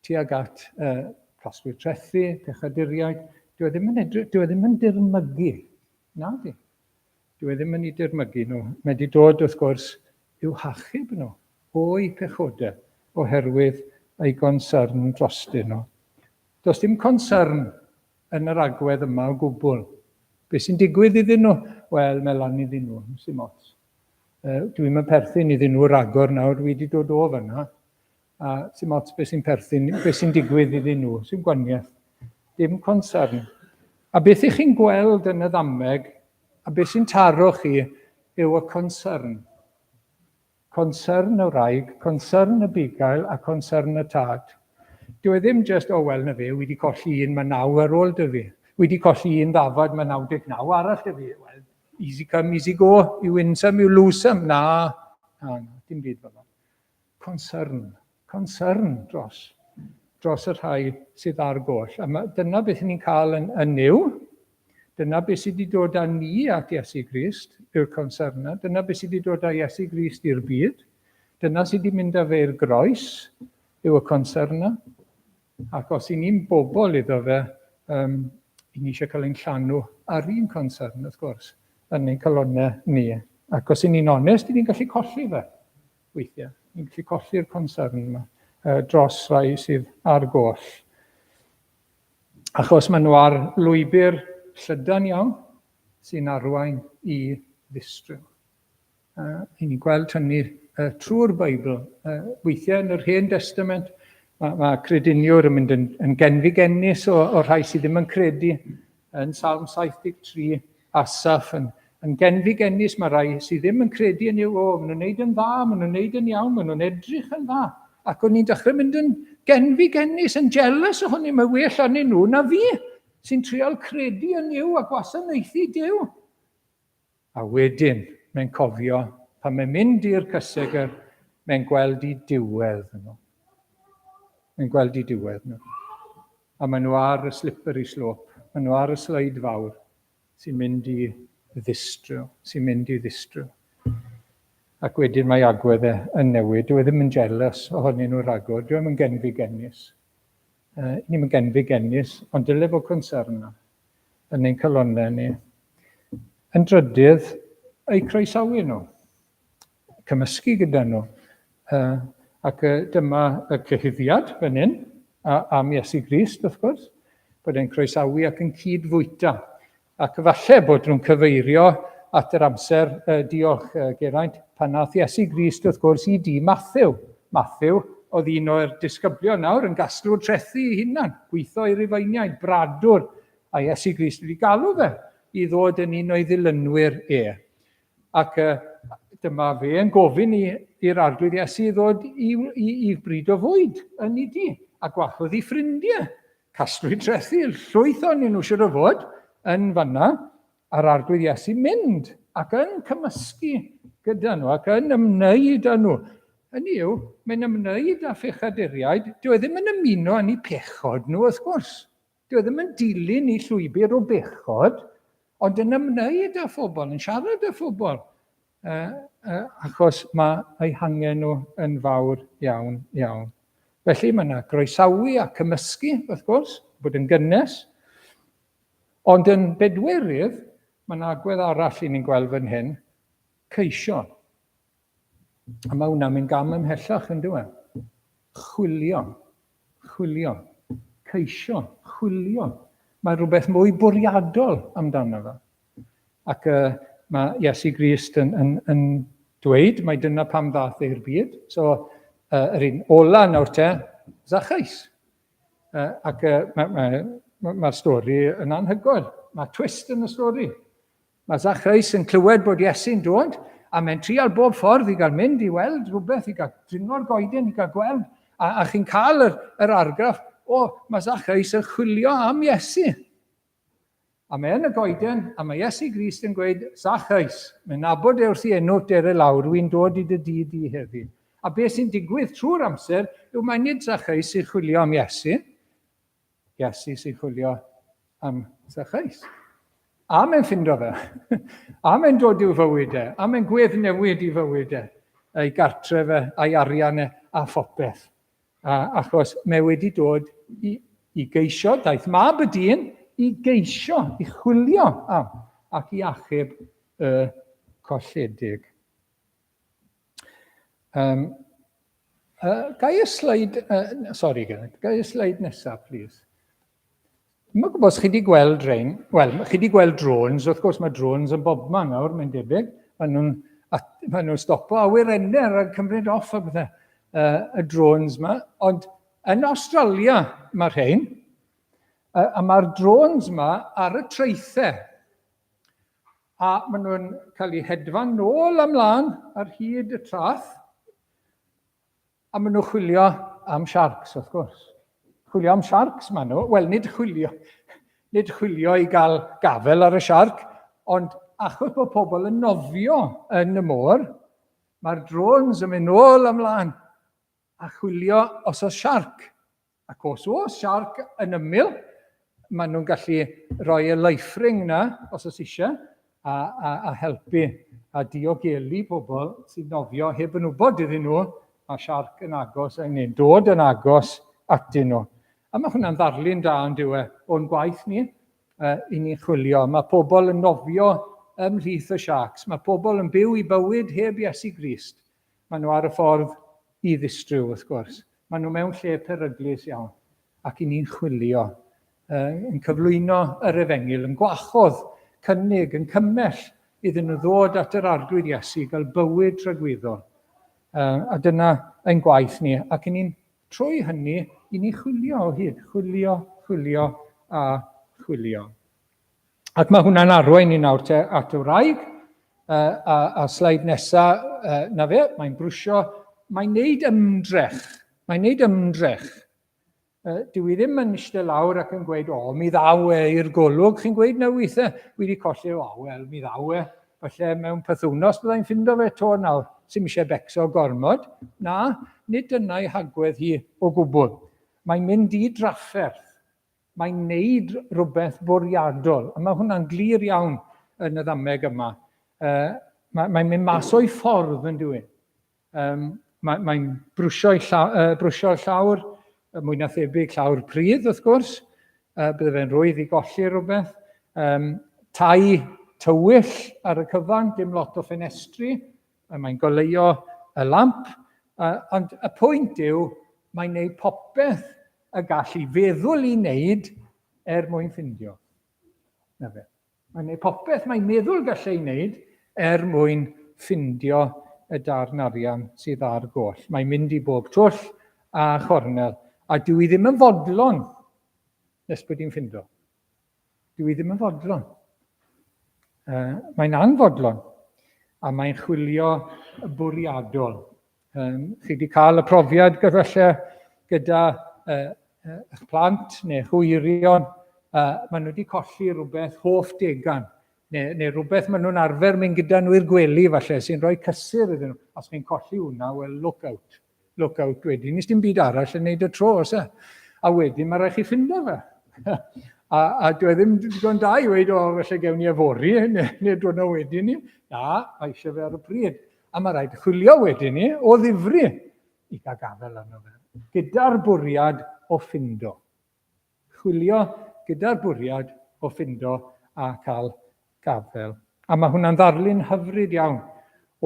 Speaker 1: tuag at uh, casglu trethi, pechaduriaid. Dyw e ddim yn, edrych, dyw e ddim yn dirmygu. Na di. Dyw e ddim yn eu dirmygu nhw. Mae wedi dod, wrth gwrs, i'w hachub nhw o'u pechodau oherwydd ei gonsyrn drostyn nhw. Does dim consyrn yn yr agwedd yma o gwbl. Be sy'n digwydd iddyn nhw? Wel, mae lan iddyn nhw, sy'n ots. Uh, dwi'n mynd perthyn iddyn nhw ragor nawr, dwi wedi dod o fyna. A sy'n ots beth sy'n perthyn, beth sy'n digwydd iddyn nhw, sy'n gwaniaeth. Dim concern. A beth ych chi'n gweld yn y ddameg, a beth sy'n taro chi, yw y concern. Concern y wraig, concern y bugail a concern y tad. Dyw e ddim just, o oh, wel na fe, wedi colli un, mae naw ar ôl dy fi. Wedi colli un ddafad, mae 99 arall dy fi. Well, easy come, easy go, you win some, you lose some. Na, na, na, dim byd fel yna. Concern, concern dros, dros y rhai sydd ar goll. A ma, dyna beth ni'n cael yn, yn Nuw. Dyna beth sydd wedi dod â ni at Iesu Grist, yw'r concern yna. Dyna beth sydd wedi dod â Iesu Grist i'r byd. Dyna sydd wedi mynd â fe i'r groes, yw y concern yna. Ac os i ni'n bobl iddo fe, um, i ni eisiau cael ein llanw ar un concern, wrth gwrs, yn ein calonnau ni. Ac os i ni'n onest, i ni'n gallu colli fe. weithiau. Ni'n gallu colli'r concern yma dros rai sydd ar goll. Achos maen nhw ar lwybr llydan iawn sy'n arwain i ddistryw. Uh, ni'n gweld hynny uh, trwy'r Beibl. Uh, weithiau yn yr Hen Testament, mae, mae crediniwr yn mynd yn, yn genfigennus o, o rhai sydd ddim yn credu Yn Salm 73, Asaph yn, yn genfigennus, mae rhai sydd ddim yn credu yn yw, o, maen nhw'n neud yn dda, maen nhw'n neud yn iawn, maen nhw'n edrych yn dda. Ac o'n i'n dechrau mynd yn genfigennus, yn jealous ohoni, mae well arnyn nhw na fi, sy'n trial credu yn yw a gwasanaethu Duw. A wedyn, mae'n cofio, pan mae'n mynd i'r cysegr, mae'n gweld i diwedd nhw. Mae'n gweld i diwedd nhw. A maen nhw ar y slippery slope, maen nhw ar y sleid fawr sy'n mynd i ddistryw, sy'n mynd i ddistryw. Ac wedyn mae agwedd e yn newid. Dyw e ddim yn jealous ohonyn nhw rhagor. Dyw e ddim yn genfigennus. Uh, ni'n mynd genfigennus, ond dyle fod concern yna yn ein calonnau ni. Yn drydydd, eu croesawu nhw, cymysgu gyda nhw. Uh, ac uh, dyma y cyhuddiad fan hyn, a, am Iesu Grist, wrth gwrs. Bod e'n croesawu ac yn cyd-fwyta. Ac falle bod nhw'n cyfeirio at yr amser, diolch Geraint, pan nath Iesu Grist wrth gwrs i dŷ Mathew. Mathew oedd un o'r disgyblion nawr yn gasglu'r trethi ei hunan, gweithio i Rufeiniaid, bradwr, a Iesu Grist wedi galw fe i ddod yn un o'i ddilynwyr e. Ac dyma fe yn gofyn i'r Arglwydd Iesu i ddod i, i, i bryd o fwyd yn ei dŷ, a gwahodd ei ffrindiau. Casglu trethi, llwyth ohonyn nhw siwr o fod, yn fanna, a'r Arglwydd Iesu mynd ac yn cymysgu gyda nhw ac yn ymwneud â nhw. Hynny yw, mae'n ymwneud â phechaduriaid, dyw e ddim yn ymuno â ni pechod nhw, wrth gwrs. Dyw e ddim yn dilyn i llwybr o bechod, ond yn ymwneud â phobl, yn siarad â phobl, achos mae eu hangen nhw yn fawr iawn, iawn. Felly mae yna groesawu a cymysgu, wrth gwrs, bod yn gynnes. Ond yn bedwerydd, mae yna agwedd arall i ni'n gweld fan hyn, ceisio. A mae hwnna'n mynd gam ymhellach yn dweud. Chwilio, chwilio, ceisio, chwilio. Mae rhywbeth mwy bwriadol amdano fe. Ac uh, mae Iesu Grist yn, yn, yn dweud mai dyna pam ddaeth e i'r byd. So, uh, yr un ola nawr te, Zachais. Uh, ac uh, mae'r ma, ma, ma stori yn anhygoel. Mae twist yn y stori. Mae Zachais yn clywed bod Iesu'n dod, a mae'n trial bob ffordd i gael mynd i weld rhywbeth, i gael dringo'r goeden, i gael gweld. A, a chi'n cael yr, yr argraff, o, mae Zachais yn chwilio am Iesu. A mae yn y goeden, a mae Iesu Grist yn gweud, Zachais, mae'n nabod e wrth i enw, dere lawr, wy'n dod i dy dŷ di heddi. A beth sy'n digwydd trwy'r amser yw mae nid Zachais sy'n chwilio am Iesu, Iesu sy'n chwilio am Zacchaeus. A mae'n ffindo fe. A mae'n dod i'w fywyd e. A mae'n gweddnewid i fywyd e. Ei gartref e, a'i arian e, a phopeth. A, achos mae wedi dod i, i geisio, daeth mab y dyn i geisio, i chwilio am, ac i achub y colledig. Um, uh, gai y sleid, uh, sorry, gai y sleid nesaf, please. Dwi'n gwybod os chi wedi gweld rhain, wel, chi wedi gweld drones, wrth gwrs mae drones yn bobman nawr, mae'n debyg. Maen nhw'n ma nhw stopo awyrennau rhag cymryd off a bethau, uh, y drones yma. Ond yn Australia mae rhain, uh, a mae'r drones yma ar y traethau. A maen nhw'n cael eu hedfan nôl a mlaen ar hyd y traeth. A maen nhw'n chwilio am sharks, wrth gwrs. Chwilio am sharks maen nhw. Wel, nid chwilio, nid chwilio i gael gafel ar y siarc, ond achos bod pobl yn nofio yn y môr, mae'r drones yn mynd nôl a mlaen a chwilio os oes siarc. Ac os oes siarc yn ymyl, maen nhw'n gallu rhoi y life ring na, os oes eisiau, a, a, a helpu a diogelu pobl sy'n nofio heb yn wybod iddyn nhw, mae siarc yn agos, neu'n dod yn agos atyn nhw. A mae hwnna'n ddarlun da yn dyw e, o'n gwaith ni, uh, i ni'n chwilio. Mae pobl yn nofio ymhlith y siarcs. Mae pobl yn byw i bywyd heb Iesu Grist. Maen nhw ar y ffordd i ddistryw, wrth gwrs. Maen nhw mewn lle peryglus iawn, ac i ni'n chwilio, yn cyflwyno yr efengyl, yn gwahodd, cynnig, yn cymell iddyn nhw ddod at yr Arglwydd Iesu i gael bywyd tragwyddol. A dyna ein gwaith ni, ac i ni'n trwy hynny, i ni chwilio o hyd, chwilio, chwilio a chwilio. Ac mae hwnna'n arwain ni nawr te at y wraig, uh, a, a sleid nesa, uh, na fe, mae'n brwsio, mae'n neud ymdrech, mae'n neud ymdrech. Uh, dwi i ddim yn eistedd lawr ac yn gweud, o, mi ddaw e i'r golwg, chi'n gweud na weithiau, wi wedi colli, o, wel, mi ddaw e, falle mewn pythwnos byddai'n ffindo fe to nawr, sy'n eisiau becso gormod. Na, nid dyna'i hagwedd hi o gwbl. Mae'n mynd i drafferth. Mae'n neud rhywbeth bwriadol, a mae hwnna'n glir iawn yn y ddameg yma. Uh, Mae'n mae mynd mas o'i ffordd yn dwi. Um, Mae'n mae brwsio llaw, uh, brwsio'r llawr, mwy na thebyg llawr pridd wrth gwrs, uh, bydde fe'n rwydd i golli rhywbeth. Um, tai tywyll ar y cyfan, dim lot o ffenestri, mae'n goleuo y lamp, uh, ond y pwynt yw, mae'n neud popeth y gall i feddwl i wneud er mwyn ffindio. Na fe. Mae'n gwneud popeth mae'n meddwl gallai ei wneud er mwyn ffindio y darn arian sydd ar goll. Mae'n mynd i bob twll a chornel, a dyw i ddim yn fodlon nes bod hi'n ffindo. Dyw i ddim yn fodlon. Mae'n anfodlon, a mae'n chwilio bwriadol. Chi wedi cael y profiad gyda gyda eich plant neu eich hwyrion, maen nhw wedi colli rhywbeth hoff degan, neu, neu rhywbeth maen nhw'n arfer mynd gyda nhw i'r gwely falle, sy'n rhoi cysur iddyn nhw. Os chi'n colli hwnna, well, look out. Look out wedyn. Nes dim byd arall yn neud y tro, oes e? A wedyn mae rhaid chi ffindo fe. a, a dwi e ddim digon da i weid, o, felly gewn ni efori, neu, neu diwrnod wedyn ni. Na, mae eisiau fe ar y pryd. A mae rhaid chwilio wedyn ni o ddifri i gael gafael arno fe, gyda'r bwriad o ffindo. Chwilio gyda'r bwriad o ffindo a cael gafael. A mae hwnna'n ddarlun hyfryd iawn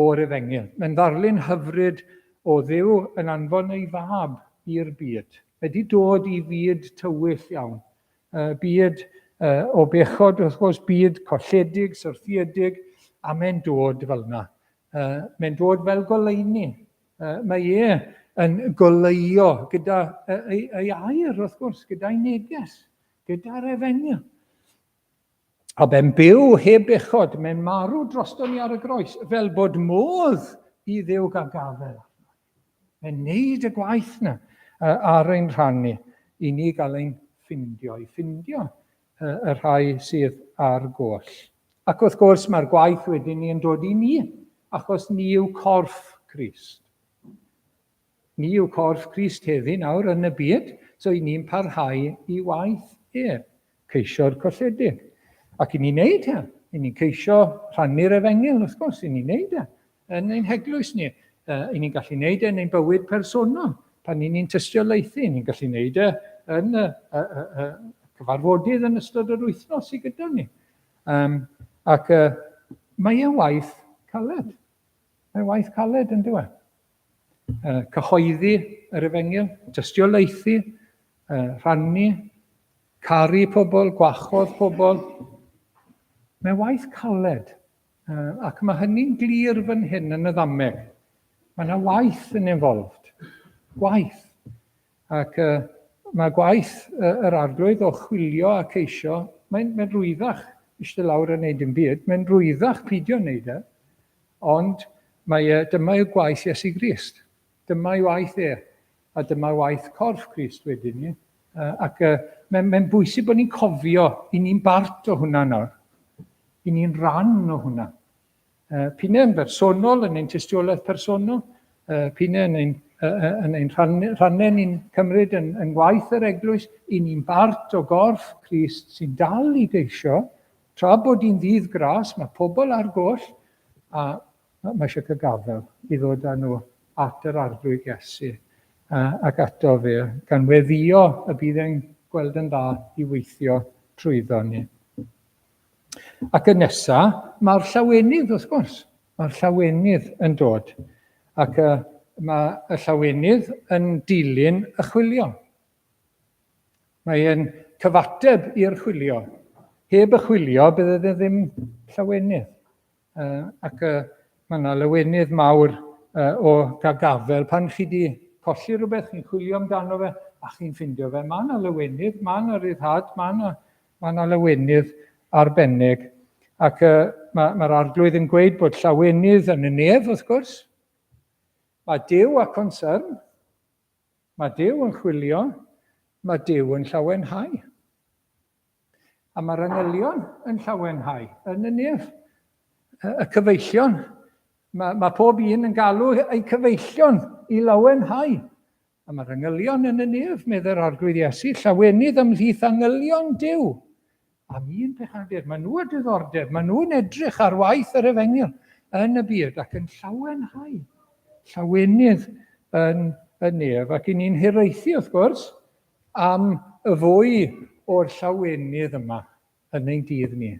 Speaker 1: o'r efengyl. Mae'n ddarlun hyfryd o Dduw yn anfon ei fab i'r byd. Mae wedi dod i fyd tywyll iawn. Byd o bechod, wrth gwrs, byd colledig, syrthiedig, a mae'n dod fel yna. Mae'n dod fel goleuni. Mae e yn goleuo gyda ei, ei air, wrth gwrs, gyda'i neges, gyda'r efengyl. A be'n byw heb bechod, mae'n marw drosto ni ar y groes, fel bod modd i Dduw gael gafael arno. Mae'n neud y gwaith na ar ein rhan ni, i ni gael ein ffindio, i ffindio y rhai sydd ar goll. Ac wrth gwrs mae'r gwaith wedyn ni yn dod i ni, achos ni yw corff Crist. Ni yw corff Crist heddi nawr yn y byd, so i ni'n parhau i waith e, ceisio'r colledig. Ac i ni'n neud e, i ni'n ceisio rhannu'r efengyl, wrth gwrs, i ni'n neud e yn ein heglwys ni. I ni'n gallu neud e yn ein bywyd personol, pan i ni'n tystiolaethu, ni'n gallu neud e yn y, y, y, y cyfarfodydd yn ystod yr wythnos sydd gyda ni. Um, ac uh, mae e'n waith caled. Mae'n waith caled yn dweud. Uh, cyhoeddi yr efengyl, tystiolaethu, uh, rhannu, caru pobl, gwachodd pobl. Mae'n waith caled. Ac mae hynny'n glir fan hyn yn y ddameg. Mae yna waith yn involved. Gwaith. Ac uh, mae gwaith uh, yr arglwydd o chwilio a ceisio, mae'n mae rwyddach eistedd lawr a wneud dim byd, mae'n rwyddach peidio wneud e, ond mae, e, dyma yw gwaith Iesu Grist. Dyma ei waith e, a dyma waith corff Crist wedyn ni. Ac mae'n mae bwysig bod ni'n cofio, i ni'n bart o hwnna nawr. I ni'n rhan o hwnna. P'un yn bersonol, yn ein tystiolaeth personol, p'un yn ein, yn ein rhannau ni'n cymryd yn, yn gwaith yr eglwys, i ni'n bart o gorff Crist sy'n dal i geisio, tra bod hi'n ddydd gras, mae pobl ar goll, a Mae eisiau cael gafael i ddod â nhw at yr Arglwydd Iesu ac ato fe, gan weddïo y bydd e'n gweld yn dda i weithio trwyddo ni. Ac yn nesa, mae'r llawenydd, wrth gwrs. Mae'r llawenydd yn dod. Ac uh, mae y llawenydd yn dilyn y chwilio. Mae e'n cyfateb i'r chwilio. Heb y chwilio, bydde e ddim llawenydd. Ac mae yna lawenydd mawr o gael gafael. Pan chi wedi colli rhywbeth, chi'n chwilio amdano fe a chi'n ffindio fe. Mae yna lawenydd, mae yna ryddhad, mae yna, mae yna lawenydd arbennig. Ac uh, mae'r mae arglwydd yn gweud bod llawenydd yn y nef, wrth gwrs. Mae Duw a concern. Mae Duw yn chwilio, mae Duw yn llawenhau. A mae'r angylion yn llawenhau yn y nef. Y cyfeillion, mae, mae pob un yn galw eu cyfeillion i lawenhau. A mae'r angylion yn y nef, meddai'r Arglwydd Iesu, llawenydd ymhlith angylion Duw. Am un pechadur, mae nhw â diddordeb, mae nhw'n edrych ar waith yr efengyl yn y byd ac yn llawenhau. Llawenydd yn y nef. Ac i ni'n hiraethu, wrth gwrs, am y fwy o'r llawenydd yma yn ein dydd ni.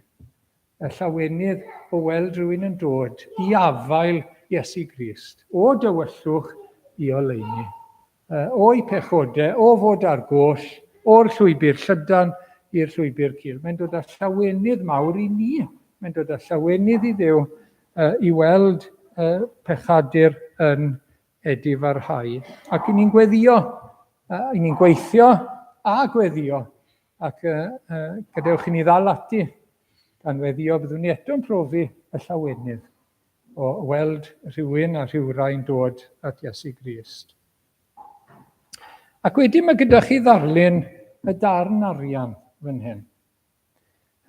Speaker 1: Y llawenydd o weld rhywun yn dod i afael Iesu Grist, o dywyllwch i oleuni, o'i pechodau, o fod ar goll, o'r llwybr llydan i'r llwybr cul. Mae'n dod â llawenydd mawr i ni. Mae'n dod â llawenydd i Dduw uh, i weld uh, pechadur yn edifarhau. Ac i ni'n gweddio, uh, i ni'n gweithio a gweddio. Ac uh, uh, gadewch i ni ddal ati gan weddio byddwn ni eto'n profi y llawenydd o weld rhywun a rhywrai'n dod at Iesu Grist. Ac wedyn mae gyda chi ddarlun y darn arian fan hyn.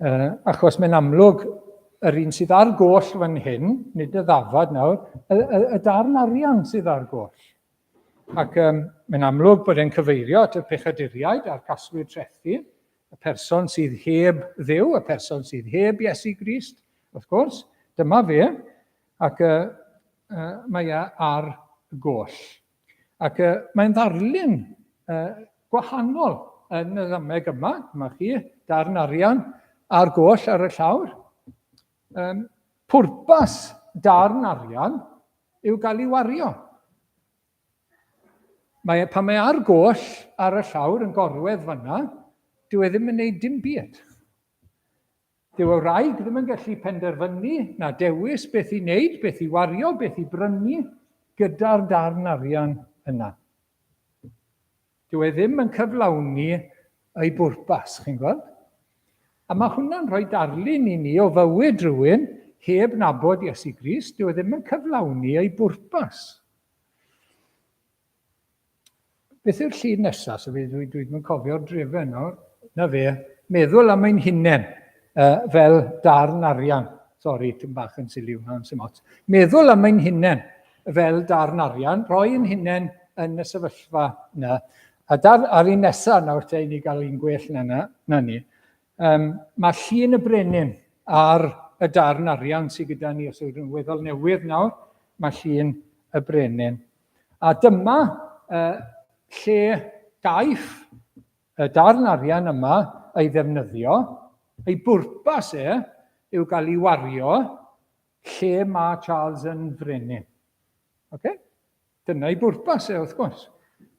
Speaker 1: Uh, achos mae'n amlwg yr un sydd ar goll fan hyn, nid y ddafad nawr, y, y, y darn arian sydd ar goll. Ac um, mae'n amlwg bod e'n cyfeirio at y pechaduriaid a'r casglwyr trethi, y person sydd heb Dduw, y person sydd heb Iesu Grist, wrth gwrs, dyma fe, ac uh, uh, mae e ar goll. Ac uh, mae'n ddarlun uh, gwahanol yn y ddameg yma. Dyma chi, darn arian a'r goll ar y llawr. Um, pwrpas darn arian yw gael ei wario. Mae, pan mae ar goll ar y llawr yn gorwedd fanna, dyw e ddim yn gwneud dim byd. Dyw y wraig ddim yn gallu penderfynu na dewis beth i wneud, beth i wario, beth i brynu gyda'r darn arian yna. Dyw e ddim yn cyflawni ei bwrpas, chi'n gweld? A mae hwnna'n rhoi darlun i ni o fywyd rhywun heb nabod Iesu Grist, dyw e ddim yn cyflawni ei bwrpas. Beth yw'r llun nesaf? So fi, dwi, dwi ddim yn cofio'r drefen nawr. Na fe, meddwl am ein hunain uh, fel darn arian. Sori, tym bach yn sili hwnna, yn sy'n ots. Meddwl am ein hunain fel darn arian, rhoi ein hunain yn y sefyllfa yna. A dar, ar un nesaf nawr te, i ni gael un gwell na, na, na ni. Um, mae llun y brenin ar y darn arian sydd gyda ni, os yw'n weddol newydd nawr, mae llun y brenin. A dyma uh, lle gaiff y darn arian yma ei ddefnyddio. Ei bwrpas e yw gael ei wario lle mae Charles yn frenin. Okay? Dyna ei bwrpas e, wrth gwrs.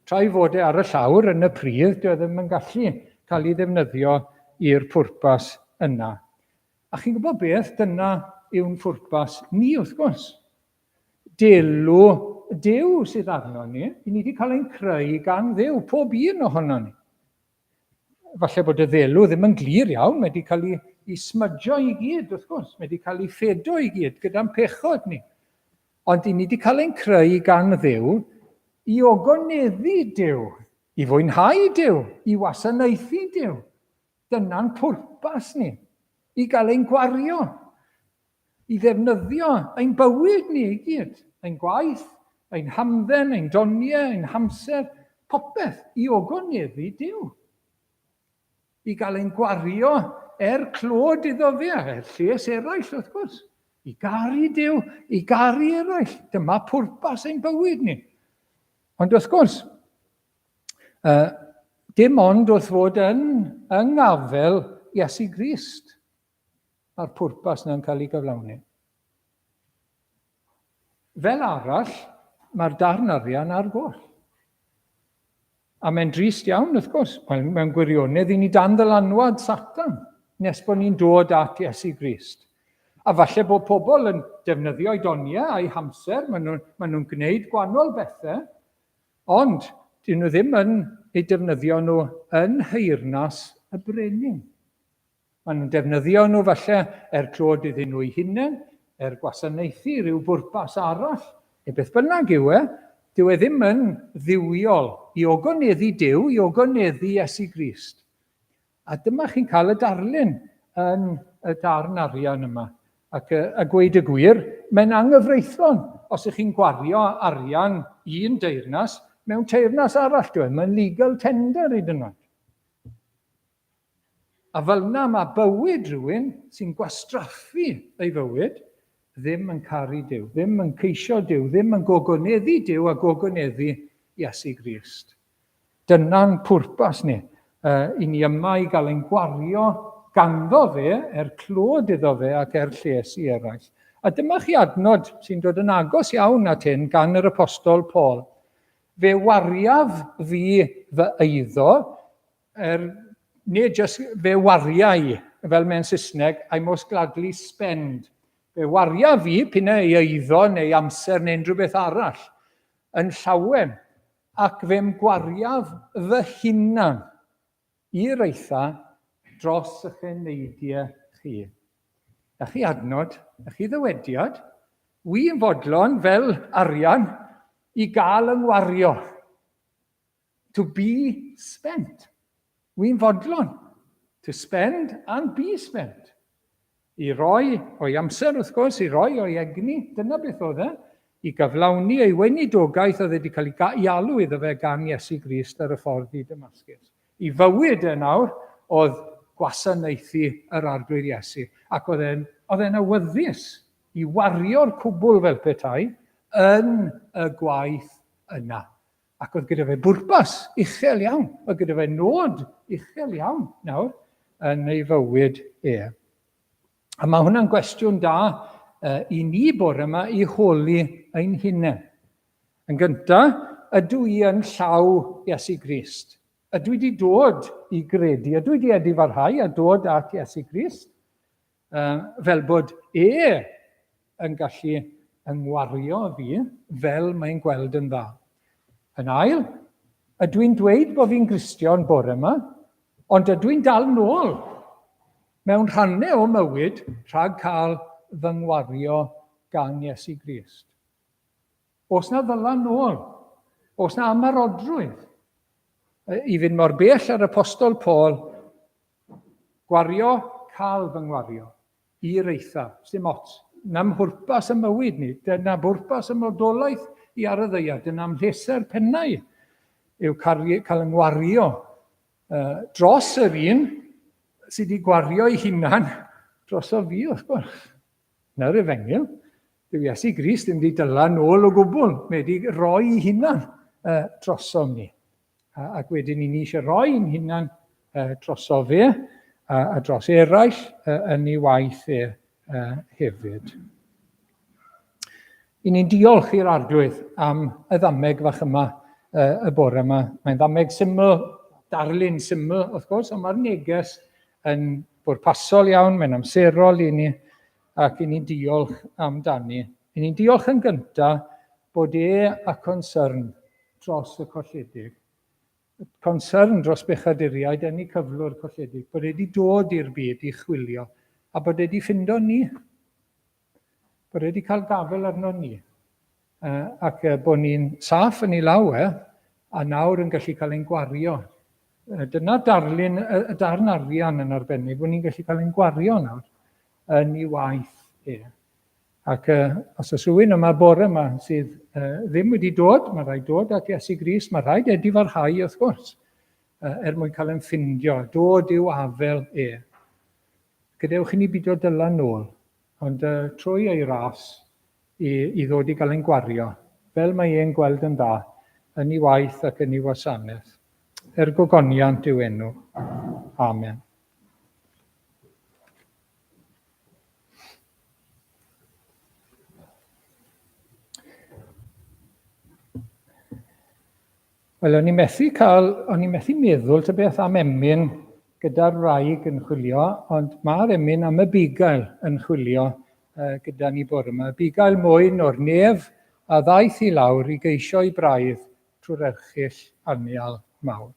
Speaker 1: Tra ei fod e ar y llawr yn y pridd, dyw e ddim yn gallu cael ei ddefnyddio i'r pwrpas yna. A chi'n gwybod beth? Dyna yw'n pwrpas ni, wrth gwrs. Delw Duw sydd arno ni. I ni wedi cael ein creu gan Dduw, pob un ohono ni. Falle bod y ddelw ddim yn glir iawn, mae wedi cael ei, ei smydjo i gyd, wrth gwrs, mae wedi cael ei ffedo i gyd gyda'n pechod ni. Ond i ni wedi cael ein creu gan Dduw i ogoneddu Duw, i fwynhau Duw, i wasanaethu Duw. Dyna'n pwrpas ni, i gael ein gwario i ddefnyddio ein bywyd ni i gyd, ein gwaith, ein hamdden, ein doniau, ein hamser, popeth i ogoneddu Duw. I gael ein gwario er clod iddo fe, er lles eraill wrth gwrs. I garu Duw, i garu eraill. Dyma pwrpas ein bywyd ni. Ond wrth gwrs, uh, dim ond wrth fod yn yng ngafel Iesu Grist Mae'r pwrpas yna'n cael ei gyflawni. Fel arall, mae'r darn arian ar goll. A mae'n drist iawn, wrth gwrs. Wel, mewn gwirionedd, i ni dan ddylanwad Satan nes bod ni'n dod at Iesu Grist. A falle bod pobl yn defnyddio eu doniau a'u hamser, maen nhw'n maen nhw gwneud gwahanol bethau, ond dyn nhw ddim yn eu defnyddio nhw yn nheyrnas y brenin. Maen nhw'n defnyddio nhw falle er clod iddyn nhw'u hunain, er gwasanaethu rhyw bwrpas arall, neu beth bynnag yw e, dyw e ddim yn dduwiol i ogoneddu Duw, i ogoneddu Iesu Grist. A dyma chi'n cael y darlun yn y darn arian yma. Ac a gweud y gwir, mae'n anghyfreithlon os ych chi'n gwario arian un deyrnas mewn teyrnas arall, dyw e, mae'n legal tender hyd yn oed. A fel yna mae bywyd rhywun sy'n gwastraffu ei fywyd ddim yn caru Duw, ddim yn ceisio Duw, ddim yn gogoneddu Duw a gogoneddu Iesu Grist. Dyna'n pwrpas ni, uh, i ni yma i gael ein gwario ganddo fe, er clod iddo fe ac er lles i eraill. A dyma chi adnod sy'n dod yn agos iawn at hyn gan yr apostol Paul. Fe wariaf fi fy eiddo er nid jyst fe wariau, fel mewn Saesneg, I most gladly spend. Fe waria fi, p'un ei eiddo neu amser neu unrhyw beth arall, yn llawen, ac fe'm gwariaf fy hunan i'r eitha dros y cheneidiau chi. Na chi adnod, na chi ddywediad, wy'n fodlon fel arian i gael yng ngwario. To be spent. Wy'n fodlon. To spend and be spent. I roi o'i amser, wrth gwrs, i roi o'i egni, dyna beth oedd e, i gyflawni ei weinidogaeth oedd wedi cael ei alw iddo fe gan Iesu Grist ar y ffordd i Damascus. I fywyd e nawr oedd gwasanaethu yr Arglwydd Iesu, ac oedd e'n oedd e'n awyddus i wario'r cwbl fel petai yn y gwaith yna. Ac oedd gyda fe bwrpas uchel iawn, oedd gyda fe nod uchel iawn nawr yn ei fywyd e. A mae hwnna'n gwestiwn da i ni bore yma i holi ein hunain. Yn gyntaf, ydw i yn llaw Iesu Grist? Ydw i wedi dod i gredu? Ydw i wedi edifarhau a dod at Iesu Grist? Fel bod e yn gallu yngwario fi fel mae'n gweld yn dda. Yn ail, ydw i'n dweud bod fi'n Gristion bore yma, ond ydw i'n dal nôl mewn rhannau o mywyd rhag cael fy ngwario gan Iesu Grist. Oes na ddylan nôl? Oes na amarodrwydd? I fynd mor bell ar Apostol Paul, Gwario, cael fy ngwario. I'r eithaf. Sdim ots. Na mhwrpas y mywyd ni. Dyna bwrpas y modolaeth i ar y ddaear. Dyna mhleser pennau yw cael, cael yng ngwario uh, dros yr un sydd wedi gwario ei hunan droso fi, wrth gwrs. Na'r efengyl. Dyw Iesu Grist ddim wedi dyla nôl o gwbl. Mae wedi rhoi ei hunan uh, drosom ni. Ac wedyn i ni eisiau rhoi ein hunan droso fe a dros eraill yn ei waith e hefyd. I ni'n diolch i'r Arglwydd am y ddameg fach yma y bore yma. Mae'n ddameg syml, darlun syml wrth gwrs, ond mae'r neges yn bwrpasol iawn, mae'n amserol i ni, ac i ni'n diolch amdani. I ni'n diolch yn gyntaf bod e a concern dros y colledig. Concern dros bechaduriaid yn eu cyflwr colledig, bod e wedi dod i'r byd i chwilio, a bod e wedi ffindo ni. Bod e wedi cael gafel arno ni. Ac bod ni'n saff yn ei law e, a nawr yn gallu cael ein gwario. Dyna darlun, y darn arian yn arbennig, bod ni'n gallu cael ein gwario nawr yn ei waith e. Ac os oes rhywun yma bore yma sydd ddim wedi dod, mae rhaid dod at Iesu Grist, mae rhaid edifarhau wrth gwrs, er mwyn cael yn ffindio, dod i'w afel e. Gadewch i ni bido dylan nôl, ond trwy ei ras i, i ddod i gael ein gwario, fel mae e'n gweld yn dda, yn ei waith ac yn ei wasanaeth. Er gogoniant yw enw. Amen. Wel, o'n i'n methu cael, o'n i'n methu meddwl ta beth am emyn gyda'r wraig yn chwilio, ond mae'r emyn am y bugail yn chwilio uh, gyda ni bore yma. Bugail mwyn o'r nef a ddaeth i lawr i geisio i braidd trwy'r erchyll anial mawr.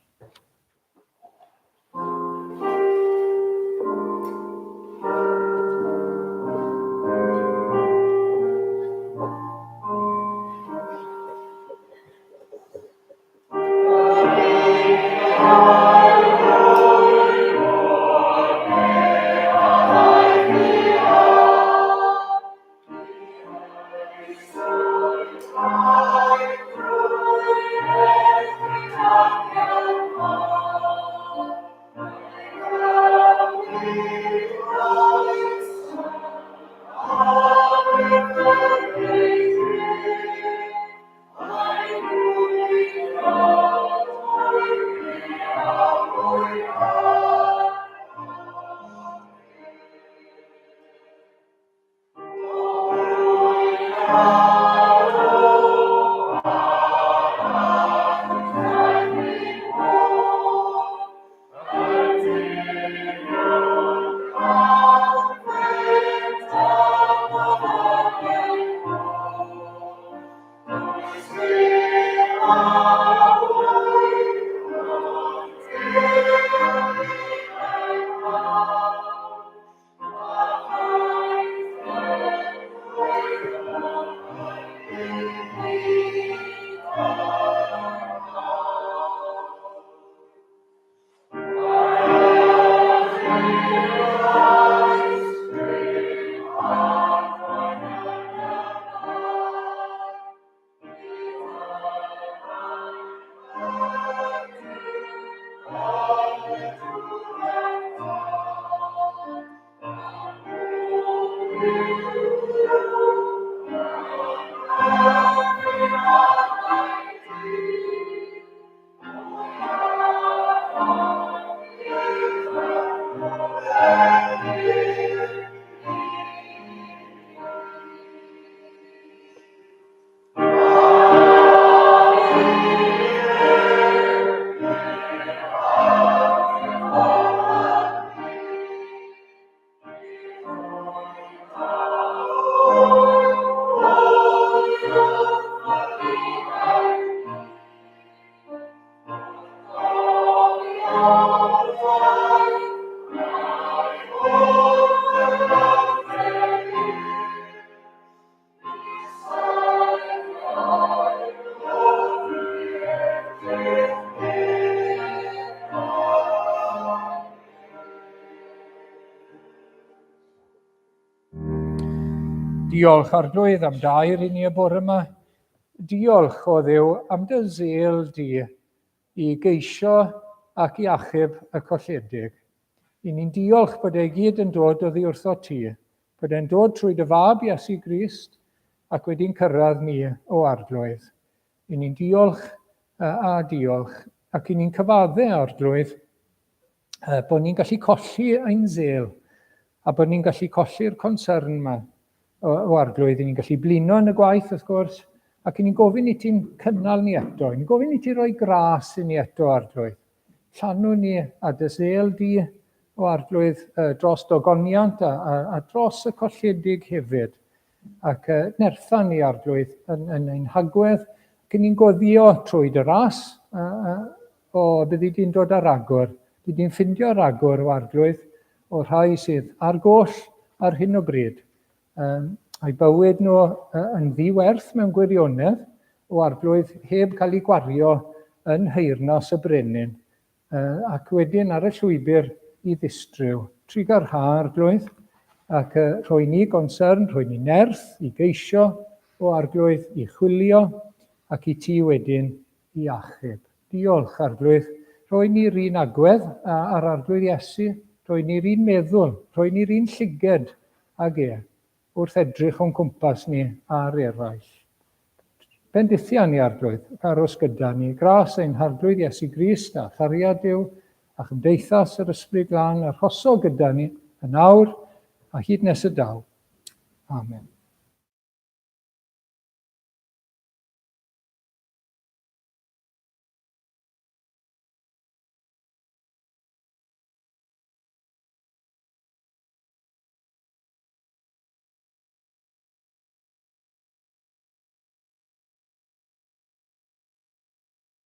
Speaker 1: Diolch Arglwydd am dair i ni y bore yma. Diolch o Dduw am dy zel di i geisio ac i achub y colledig. I ni'n diolch bod e gyd yn dod oddi wrtho ti, bod e'n dod trwy dy fab Iesu Grist ac wedi'n cyrraedd ni o Arglwydd. I ni'n diolch a diolch ac i ni'n cyfadde Arglwydd bod ni'n gallu colli ein zel a bod ni'n gallu colli'r concern yma o, o arglwydd. Ni'n gallu blino yn y gwaith, wrth gwrs, ac ni'n gofyn i ti'n cynnal ni eto. Ni'n gofyn i ti roi gras i ni eto, arglwydd. Llanw ni a dy zel di o arglwydd dros dogoniant a, a, a dros y colledig hefyd. Ac nertha ni, arglwydd, yn, yn ein hagwedd, ac ni'n goddio trwy dy ras, O, byddi di'n dod â ragor, byddi di'n ffindio ragor o arglwydd o'r rhai sydd ar goll ar hyn o bryd. Um, a'i bywyd nhw yn ddiwerth mewn gwirionedd o arglwydd heb cael ei gwario yn nheyrnas y brenin, uh, ac wedyn ar y llwybr i ddistryw. Trigar ha, arglwydd, ac uh, rhoi ni gonsern, rhoi ni nerth i geisio o arglwydd i chwilio, ac i ti wedyn i achub. Diolch, Arglwydd. Rhoi ni'r un agwedd a'r Arglwydd Iesu, rhoi ni'r un meddwl, rhoi ni'r un llyged ag e, wrth edrych o'n cwmpas ni ar eraill. Bendithia ni, Arglwydd, ac aros gyda ni. Gras ein Harglwydd Iesu Grist a chariad Duw a chymdeithas yr Ysbryd Glân arhoso gyda ni yn awr a hyd nes y daw. Amen.